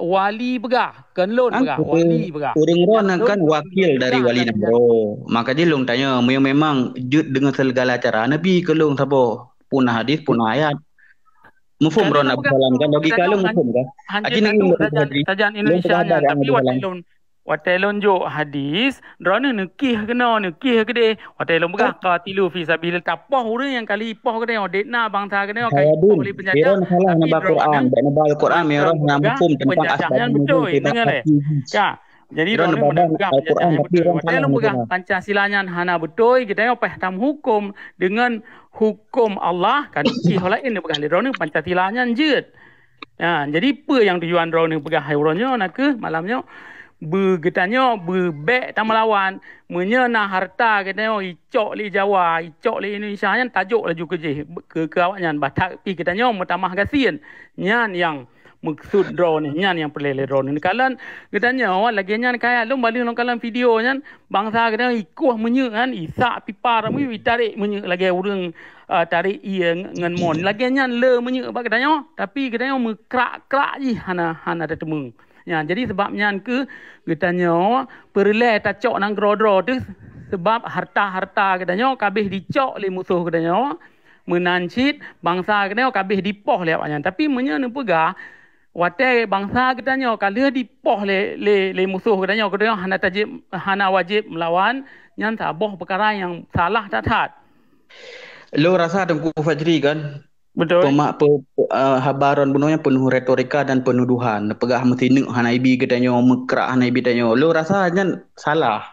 wali peugah, kon lôn peugah, wali peugah. Ureuëng droeneuh kan wakil dari wali nanggroe. Maka jih lôn tanyong, meunyoe memang jeuet deungon segala cara, neubi keu lôn saboh puna hadis, puna ayat. Muphom droeneuh Abu Salam kan, logika lôn muphom kan? Aci nanggroe sajan Indonesia nyan, tapi watée lôn Watée lôn jok hadis, droeneuh neukieh keunoe, neukieh keudeh. Watée lôn peugah qatilu fi sabilillah, tapoh ureuëng nyang kali poh keudeh, dek na bansa keudeh, ka poh lé peunjajah. Tapi droeneuh salah neuba Quran, bèk neuba Al-Quran, meunyoe droeneuh na huköm teuntang asbab nuzul. Ka. Jadi droeneuh meunan peugah peunjajah nyang beutôi. Watée lôn peugah Pancasila nyan hana beutôi, geutanyoe paih tameuhuköm deungon huköm Allah, kan kieh laén neupeugah lé droeneuh Pancasila nyan jeuet. Ha, jadi peue nyang tujuan droeneuh peugah hai uroe nyoe nakeuh malam nyoe? Beu geutanyoe beubèk tameulawan. Meunyoe na hareuta geutanyoe icok lé Jawa, icok lé Indonesia nyan tajok laju keu jih, keu, keu awaknyan. Bah that pih geutanyoe meutamah gasien. Nyan nyang meukeusut droeneuh, nyan nyang peureulée lé droeneuh. Neukalon geutanyoe lagée nyan kaya lôn balu lôn kalon video nyan, bansa geutanyoe ikoh meunyeuk nyan, isak pipa ramé, itarek meunyeuk lagée ureuëng ah, tarek ié ngon mon. Lagée nyan le meunyeuk bak geutanyoe, tapi geutanyoe meukrak-krak jih hana, hana tateumeung. Nyan, jadi sabab nyan keuh geutanyoe peureulée tacok nanggroe droe teuh, sabab hareuta-hareuta geutanyoe ka abéh dicok lé musoh geutanyoe, meunan cit bansa geutanyoe ka abéh dipoh lé awaknyan. Tapi meunyoe neupeugah, watée bansa geutanyoe ka lheueh dipoh lé, lé, lé musoh geutanyoe, geutanyoe hana tajib, hana wajéb meulawan, nyan saboh peukara nyang salah that-that. Lôn rasa Teungku Fajri kan, betul, peumak pe-, pe-, eh, haba droen bunoe nyan peunuh retorika dan penuduhan. Neupeugah meusineuk hana ibi geutanyoe, meukrak hana ibi tanyoe. Lôn rasa nyan salah.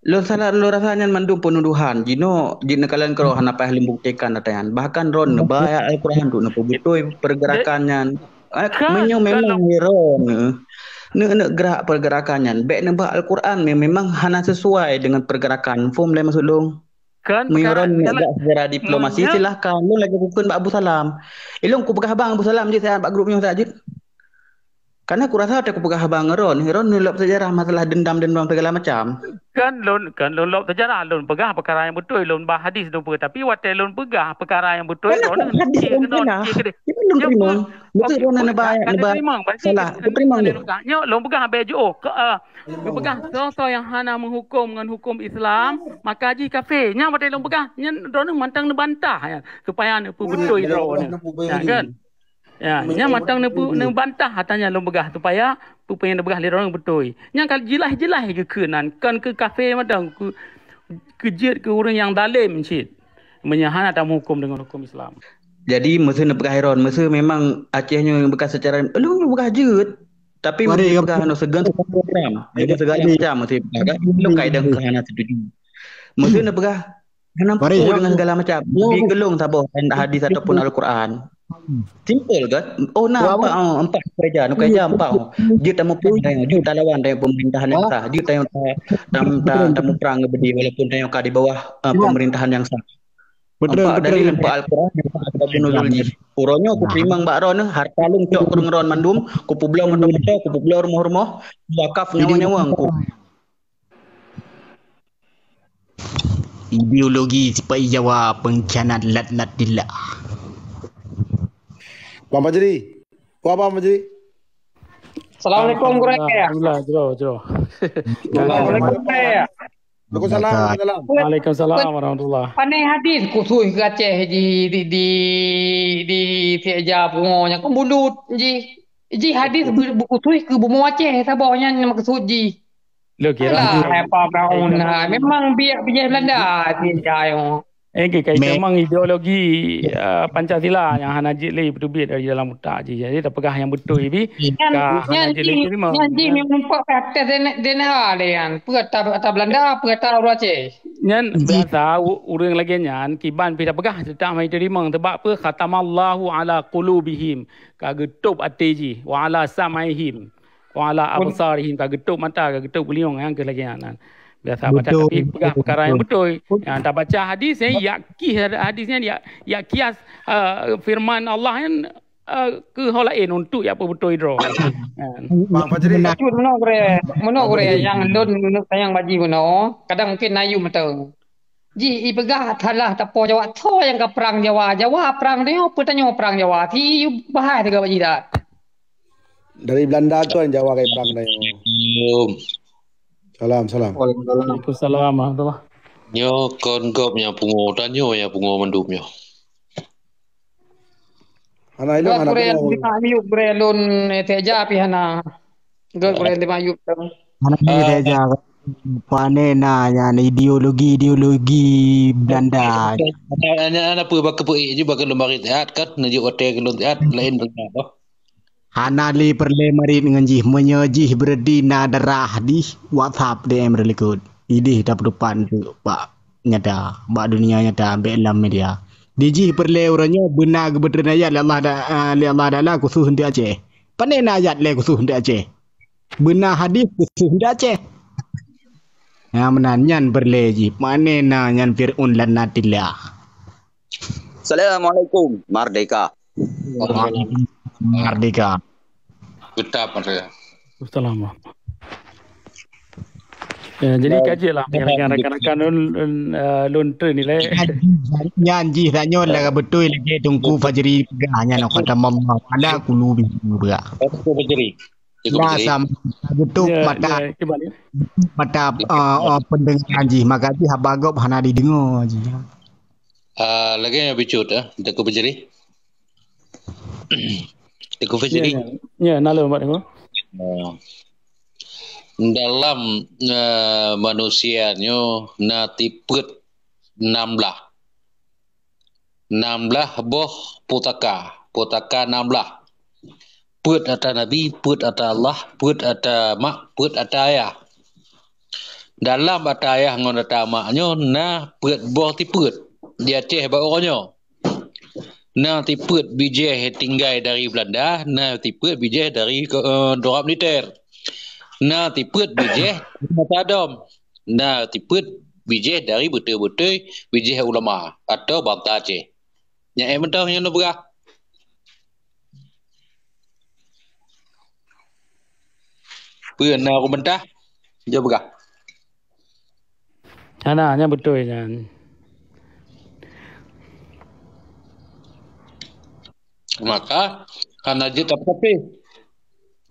Lôn salah, lôn rasa nyan mandum penuduhan. Jinoe jeuet neukalon keudroe hana payah lôn buktikan ata nyan. Bahkan droen neuba ayat Al-Quran tu neupeubeutôi pergerakan nyan. Eh, meunyoe memang droen neu-, neu-, neuk gerak pergerakan nyan, bèk neuba Al-Quran, memang hana sesuai dengan pergerakan. Faham lé maksud lôn? Kan meunyoe droen neuk jak secara diplomasi, silahkan. Lôn lagée kukheun bak Abu Salam. Ilôn kupeugah bang Abu Salam jih saat bak grup nyoe saat jeuet. Karena kurasa watée kupeugah bang droen, droen neulop sejarah masalah dendam-dendam segala macam. Kan lôn, kan lôn lop sejarah, lôn peugah peukara nyang beutôi, lôn bah hadis lôn peugah. Tapi watée lôn peugah peukara nyang beutôi, droen neuk hadis lôn peugah. Tapi lôn teurimong. Beutôi droen neuba, neuba salah. Lôn teurimong. Nyoe lôn peugah abée jiôh. Geupeugah soe-soe nyang hana meuhuköm ngon huköm Islam, maka jih kafé. Nyan watée lôn peugah, nyan droeneuh mantong neubantah nyan, supaya neupeubeutôi droeneuh. Nyan kan? Ya, nyan mantong neupeu-, neubantah ata nyang lôn peugah supaya peue nyang neupeugah lé droeneuh beutôi. Nyan ka jeulaih-jeulaih geukheun nan, kon keu kafé mantong, keu, keu jeuet keu ureuëng nyang zalém cit. Meunyoe hana tameuhuköm deungon huköm Islam. Jadi, meuseu neupeugah droen, meuseu memang Aceh nyoe bekas secara, lôn peugah jeuet. Tapi mari, meusti peugah anu seugan segala macam. Jadi segala macam meusti peugah kan. Lôn kai dong hana setuju. Meusti neupeugah hana mampu dengan segala macam. Di gelong saboh hadis ataupun Al-Quran. Simple kan? Oh, na empat, oh, empat kerja, nu kerja empat. Oh. Jeuet tamuprang, jeuet talawan dengan pemerintahan yang sah. Jeuet tamu, tam, tam, tamuprang ngon beudé walaupun tanyoe ka di bawah, eh, pemerintahan yang sah. Betul, empat betul. Dalil, empat Al-Quran, empat asbabun nuzul jih. Uroe nyoe kuteurimong bak droeneuh, harta lôn cok keu droen mandum, kupeubloe moto-moto, kupeubloe rumoh-rumoh, wakaf nyawa-nyawa ku. Ideologi sipai Jawa pengkhianat laknatillah. Bang Fajri. Wah, Bang Fajri. Assalamualaikum, Gurèe. Alhamdulillah, jroh, jroh. Assalamualaikum, Gurèe. Waalaikumsalam. Waalaikumsalam warahmatullah. Pane hadis khusus keu Aceh di, di, di, di Syeja Pungo nyan kan bulut jih. Jih hadis bu-, bu-, khusus keu bumoe Aceh saboh nyan maksud jih. Lô kira. Alah, hai Pak Firaun, hai. Memang biak bijéh Belanda Syeja nyoe. Eh, ke, kai memang ideologi, uh, Pancasila nyang hana jeuet lé beuteubiet dari dalam utak jih. Jadi, tapeugah nyang beutôi bi, ka hana jeuet lé teurimong. Nyan jih memang pok atas D N A lé nyan. Peue ata, ata Belanda, peue ata ureueng Aceh. Nyan biasa u-, ureueng lagèe nyan, kiban pih tapeugah teutap hana teurimong. Sebab peue? Khatamallahu ala qulubihim. Ka geutôb até jih. Wa ala sam'ihim. Wa ala absarihim, ka geutôp mata, ka geutôp geulinyueng, nyang keuh lagèe nyan. Biasa baca, betul, tapi peugah betul, peukara nyang betul. Nyang tabaca hadis nyan, yak kih hadis nyan, yak, yak kias, eh, firman Allah nyan, eh, keu ho laén untuk yak peubeutôi droe. Kan? Bang Fajri. Betul, meunoe gurèe, meunoe gurèe nyang lôn, meunoe nyang baji meunoe, kadang mungkin na yum mantong. Ji ipeugah salah tapo Jawa, soe nyang ka prang Jawa? Jawa prang tanyoe, peue tanyoe prang Jawa? Si yum bahas teuga baji dah. Dari Belanda kon Jawa ka iprang tanyoe. Salam, salam. Waalaikumsalam. Waalaikumsalam warahmatullah. Nyoe kon gob nyang pungo, tanyoe nyang pungo mandum nyoe. Hana ilôn, hana gurèe pungo. Lôn, eh, teja pih hana. Gurèe, gurèe lima yub tu. Hana ilôn teja. Pane na nyan ideologi-ideologi Belanda. Hana, hana, hana peue bak keupeue ju bak lôn marit siat kan, neujok watèe keu lôn siat, laén beuna tu. Hana lé peureulèe marit ngon jih. Meunyoe jih beureuti na darah dih, WhatsApp D M reulikot. Idih tapeutupat bak nyata, bak dunia nyata, bèk lam media. Di jih peureulèe uroe nyoe beuna geubeuteun ayat lé Allah da-, ah, lé Allah Taala khusus untuk Aceh. Pane na ayat lé khusus untuk Aceh? Beuna hadis khusus untuk Aceh. Nyang meunan nyan peureulèe jih. Pane na nyan Fir'aun laknatillah. Assalamualaikum. Merdeka. Merdeka. Tetap merdeka. Assalamualaikum. Ya, jadi kaji lah dengan rakan-rakan lôn, lôn, eh, lôn tu nilai. Nyan jih, nyan jih tanyoe lah beutôi lagèe Teungku Fajri peugah nyan, kata Allah Taala kulu bi beurah. Teungku Fajri. Teungku Fajri. Sama beutôi mata, ya, mata, eh, eh, pendengaran jih, maka jih haba gob hana dideungoe jih. Ah, lagèe nyan bacut, eh, Teungku Fajri. Teungku Fajri. Ya, ya. Ya, na lôn, Pak Teungku. Oh. Dalam, eh, manusia nyoe na tipeuet nam blah. Nam blah boh pusaka. Pusaka nam blah. Peuet ata Nabi, peuet ata Allah, peuet ata mak, peuet ata ayah. Dalam ata ayah ngon ata mak nyoe na peuet boh tipeuet di Aceh bak uroe nyoe. Na tipeuet bijèh tinggai dari Belanda, na tipeuet bijèh dari ke, eh, droe militer. Na tipeuet bijèh masa dom. Na tipeuet bijèh dari beutôi-beutôi bijèh ulama atau bansa Aceh. Nyan ék mantong nyang neupeugah. Peue na ureueng peugah? Jaweueb peugah. Hana, nyan beutôi nyan. Maka, hana jeuet tapeusapeue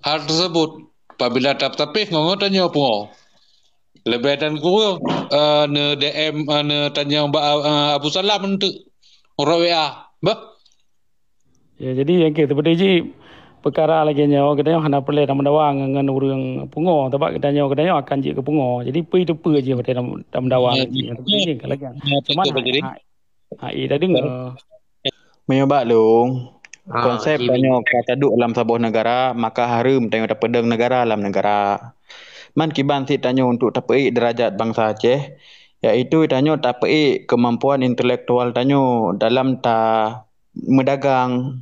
hal teusebut. Apabila tapeusapeue, ngon-ngon tanyoe pungo. Leubeh dan kureueng, eh, neu-D M, eh, neutanyong bak, eh, Abu Salam eunteuk. Uroe W A. Bah? Ya, jadi nyang keuh, seperti ji peukara lagèe nyoe, geutanyoe hana peureulèe tameudawa ngon, ngon ureueng pungo, sabab geutanyoe, geutanyoe akan jeuet keu pungo. Jadi, peue teupeu jih watèe tam-, tameudawa ngon jih. Nyang teupeu jih ka lagèe nyan. Cuman, ha, ha, ha, eh, dah deungoe. Meunyoe bak lôn, konsep tanyoe ka taduek lam saboh neugara, maka hareuem tanyoe tapeudong neugara lam neugara. Man kiban cit tanyoe untuk tapeuék deurajat bansa Aceh, yaitu tanyoe tapeuék keumampuan intelektual tanyoe dalam ta meudagang,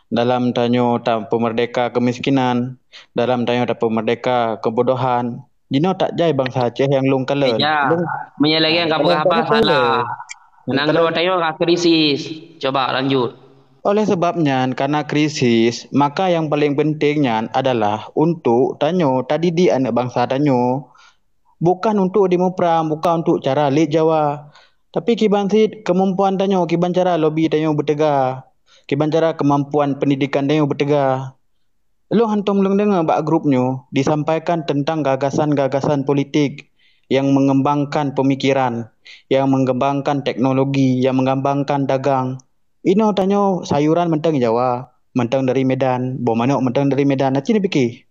dalam tanyoe tapeumeurdeka keumiskinan, dalam tanyoe tapeumeurdeka keubodohan. Jinoe that jai bansa Aceh nyang lôn kalon. Ya, meunyoe lagèe nyan ka peugah haba salah. Nanggroe tanyoe ka krisis. Coba lanjut. Oleh sebab nyan, karena krisis, maka yang paling penting nyan adalah untuk tanyoe tadidik aneuk bansa tanyoe. Bukan untuk dimuprang, bukan untuk cara lét Jawa. Tapi kiban cit keumampuan tanyoe, kiban cara lobi tanyoe beuteuga, kiban cara keumampuan pendidikan tanyoe beuteuga. Lôn hantom lôn deungoe bak grup nyoe disampaikan teuntang gagasan-gagasan politik nyang meungeumbangkan peumikiran, nyang meungeumbangkan teknologi, nyang meungeumbangkan dagang. Inoe tanyoe sayuran mantong Jawa, mantong dari Medan, boh manok mantong dari Medan. Aci neupike?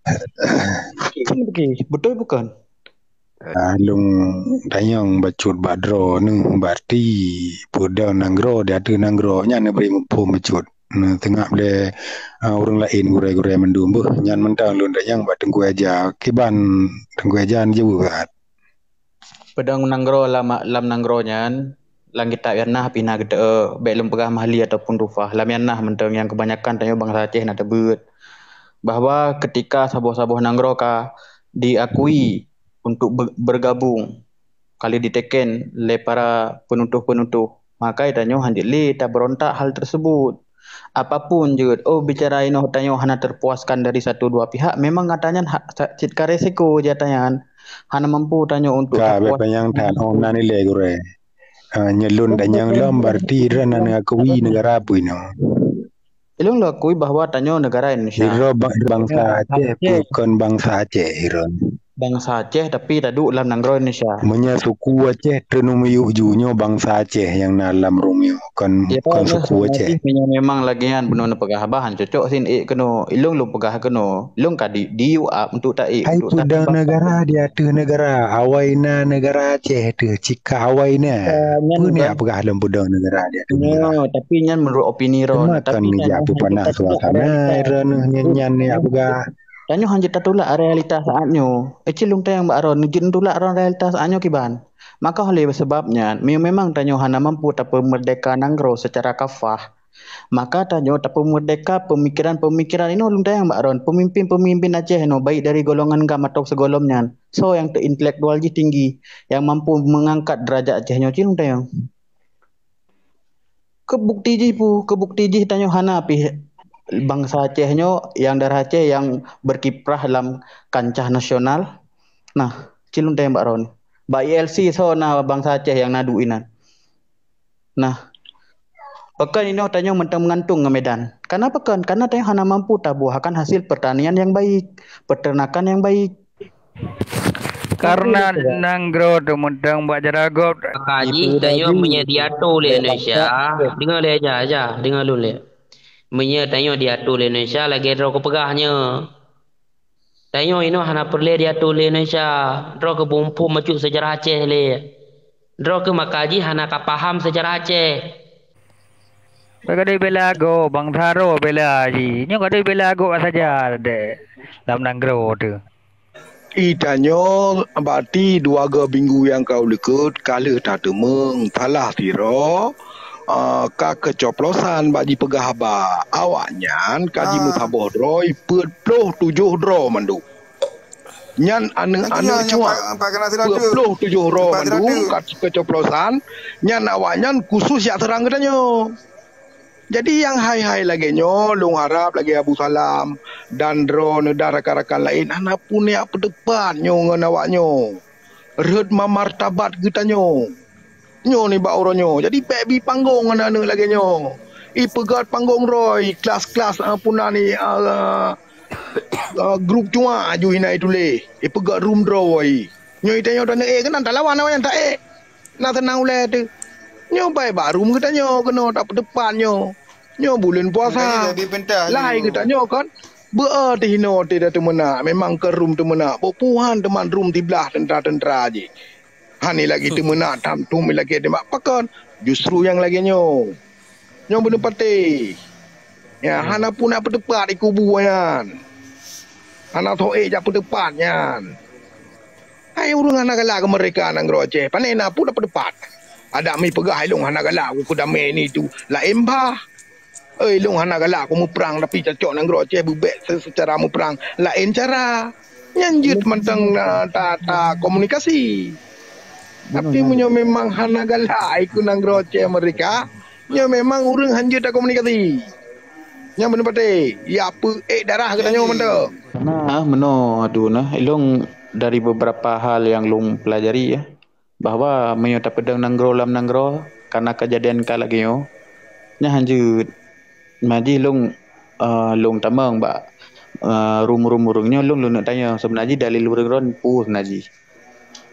Aci neupike? Beutôi bukon? Ah, lôn tanyong bacut bak droeneuh, berarti peudong nanggroe di ateueh nanggroe nyan neubri muphom bacut. Neuteungab lé, ah, ureueng laén gurèe-gurèe mandum beuh. Nyan mantong lôn tanyong bak Teungku Aja. Kiban Teungku Aja neujaweueb that. Peudong nanggroe lam, lam nanggroe nyan, lam kitab Yannah pih na geuteu'oh, bèk lôn peugah Mahli ataupun Tuhfah. Lam Yannah mantong nyang keubanyakan tanyoe bansa Aceh na teubeuet. bahwa ketika saboh-saboh nanggroe ka diakui untuk be-, bergabung, ka lheueh diteken lé para peunutôh-peunutôh, maka tanyoe hanjeuet lé tabeurontak hal tersebut. Apapun jeuet, oh, bicara inoe tanyoe hana terpuaskan dari satu dua pihak, memang gata nyan ha-, sa-, cit ka resiko jih gata nyan. Hana mampu tanyoe untuk Ka, bèk tapuas- panyang that, oh, na nilai gurèe. Ah, nyoe lôn tanyong lom, berarti droeneuh akui negara peue inoe? Ilôn lôn akui bahwa tanyoe negara Indonesia. Sidroe bang-, bangsa Aceh, Aceh. Bukon bangsa Aceh, Iron. Bangsa Aceh, tapi taduek lam nanggroe Indonesia. Meunyoe suku Aceh, teunumiyuek ju nyoe bangsa Aceh nyang na lam Romeo, kon, Ya, kon nyoe suku Aceh. Meunyoe memang lagèe nyan bunoe neupeugah, bah, cocok sin ék keunoe. Ilôn lôn peugah keunoe. Ilôn ka di, di U A untuk taék, Hai untuk peudong tateumbang. Negara di ateueh negara, awai na negara Aceh teuh, cika awai na. Ah, nyan Peue ni udah. Peugah lôn peudong negara di ateueh negara? Nyoe, tapi nyan menurut opini droe. Teuma Tapi kon nyan jak hanya peupanas kita suasana, realitas. Droeneuh nyan, nyan ni jak peugah. Tanyoe hana jeuet tatulak realitas saat nyoe. Eci lôn tanyong bak droe, jeuet neutulak droe realitas saat nyoe kiban. Maka oleh sebab nyan, me-, memang tanyoe hana mampu tapeumerdeka nanggroe secara kafah. Maka tanyoe tapeumerdeka pemikiran-pemikiran inoe lôn tanyong bak droe, pemimpin-pemimpin Aceh inoe, baik dari golongan GAM atau segolom nyan. Soe nyang teu intelektual jih tinggi, nyang mampu mengangkat derajat Aceh nyoe, ci lôn tanyong. Keu bukti jih peue? Keu bukti jih tanyoe hana pih bangsa Aceh nyoe, nyang darah Aceh nyang berkiprah lam kancah nasional. Nah, ci lôn tanyong bak droe. Bak I L C soe na bangsa Aceh nyang na duek inan? Nah, pakon inoe tanyoe mantong meugantung ngon Medan. Karena pakon? Karena tanyoe hana mampu tabuahkan hasil pertanian yang baik, peternakan yang baik. Karena nanggroe teumeudong bak jaragob. Maka jih tanyoe meunyoe diatur lé Indonesia, deungoe lé aja, aja, deungoe lôn lé. Meunyoe tanyoe diatur lé Indonesia lagèe droe kupeugah nyoe. Tanyoe inoe hana peureulèe diatur lé Indonesia. Droe keuh beuphom bacut seujarah Aceh lé. Droe keuh maka jih hana ka paham seujarah Aceh. Ka deuh bela gob, bangsa droe bela jih. Nyoe ka deuh bela gob saja deh lam nanggroe teuh. Itanyoe bati dua go minggu nyang ka u likot ka lheueh tateumeung salah sidroe, ah, ka keucoplosan bak jipeugah haba. Awaknyan ka Ah. jimeusaboh droe peuet ploh tujoh droe mandum. Nyan aneuk-aneuk cuak peuet ploh tujoh droe mandum ka keucoplosan, nyan awaknyan khusus jak seurang geutanyoe. Jadi nyang hai-hai lagèe nyoe lôn harab lagèe Abu Salam dan droeneuh dan rakan-rakan laén hana peuneuk peuteupat nyoe ngon awaknyoe. Rhot ma-, martabat geutanyoe. Nyoe nibak uroe nyoe. Jadi bèk bi panggong aneuk-aneuk lagèe nyoe. Ipeugöt panggong droe, klas-klas, ah, puna ni, ah, ah, grup cuak aju hina ituléh. Ipeugöt rum droe. Nyoe itanyoe taneuk ék keunan talawan awaknyan taék. Na teunang ulèe teuh. Nyoe bai bak rum geutanyoe keunoe tapeuteupat nyoe. Nyoe buleuen puasa. Jadi, jadi pentas Lahai nyoe. Geutanyoe kon. Beu-e teuh inoe teuh tateumeunak. Memang keu rum teumeunak. Boh puhan teuma rum siblah teuntra-teuntra jih. Hani lagèe teumeunak tam tum lagèe teumak pakon. Justru nyang lagèe nyoe. Nyoe beuneupatéh. Ya, hana pun nak peuteupat di kubu nyan. Hana soe jak peuteupat nyan. Hai ureueng hana galak keu meurdeka nanggroe Aceh. Pane na pun nak peuteupat. Adak mi peugah ilong hana galak keu damé ni tu. Laén bah. Eh, ilong hana galak keu muprang tapi cocok nanggroe Aceh beubèk se-, secara muprang. Laén cara. Nyan jeuet mantong na ta, ta komunikasi. Tapi meunyoe memang hana galak ikut nanggroe Aceh meurdeka, nyoe memang ureueng hanjeuet takomunikasi. Nyan beuneupatéh, ya peuék darah geutanyoe mantong. Ah, meunoe atu nah, ilong dari beberapa hal yang lôn pelajari ya, bahwa meunyoe tapeudong nanggroe lam nanggroe kana kejadian ka lagèe nyoe, nyan hanjeuet. Nah jih lôn, eh, lôn tamong bak, eh, rum-rum ureueng nyoe lôn, lôn neuk tanyong seubeuna jih dalil ureueng droen peue seubeuna jih.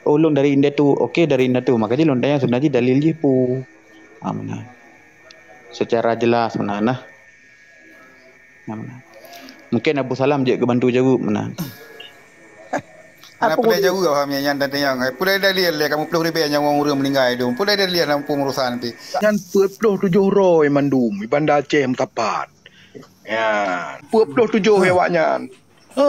Oh, lôn dari indatu. Oke, dari indatu. Maka jih lôn tanyong seubeuna jih dalil jih peue. Ha, meunan. Secara jelas meunan nah. Ha, meunan. Mungkin Abu Salam jeuet keu bantu jaweueb meunan. Hana peureulèe jaweueb awak nyan dan tanyong. Peureulèe dalil lé kamoe ploh ribèe nyawöng ureueng meuninggai dum. Peureulèe dalil lam peungurusan pih. Nyan peuet ploh tujoh droe mandum, i Banda Aceh meusapat. Ya, peuet ploh tujoh awaknyan. Ha.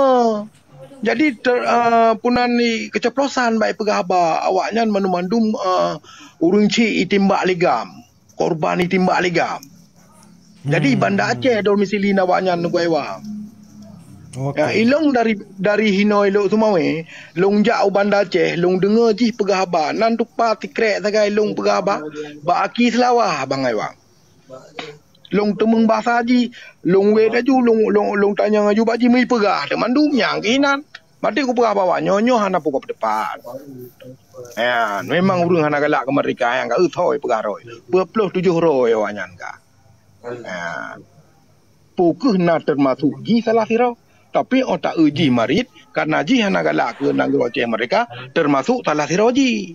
Jadi, ter-, eh, peunan ni keuceplosan bak ipeugah haba awaknyan mandum-mandum, eh, ureueng chik itimbak lé GAM, korban itimbak lé GAM. Jadi, Banda Aceh domisili awaknyan nunggu iwa. Oke. Ya, ilong dari dari hinoe lok Sumawe, long jak u Banda Aceh, long deungoe jih peugah haba, nan tupa sikrek sagai long peugah haba, bak aki Seulawah Abang Iwang. Long teumeung basa jih, long wet aju, long long long tanyong aju bak jih meupeugah teumandum nyang keuh inan. Maté kupeugah bahwa nyoe nyoe hana pukon peuteupat. Ya, memang ureuëng hana galak keu merdeka nyang ka eutoi peugah roe. Dua puluh tujuh roe awaknyan ka. Ya. Pukeuh na termasuk jih salah sidroe. Tapi otak jih marit, karena jih hana galak keu nanggroe Aceh merdeka, termasuk salah sidroe jih.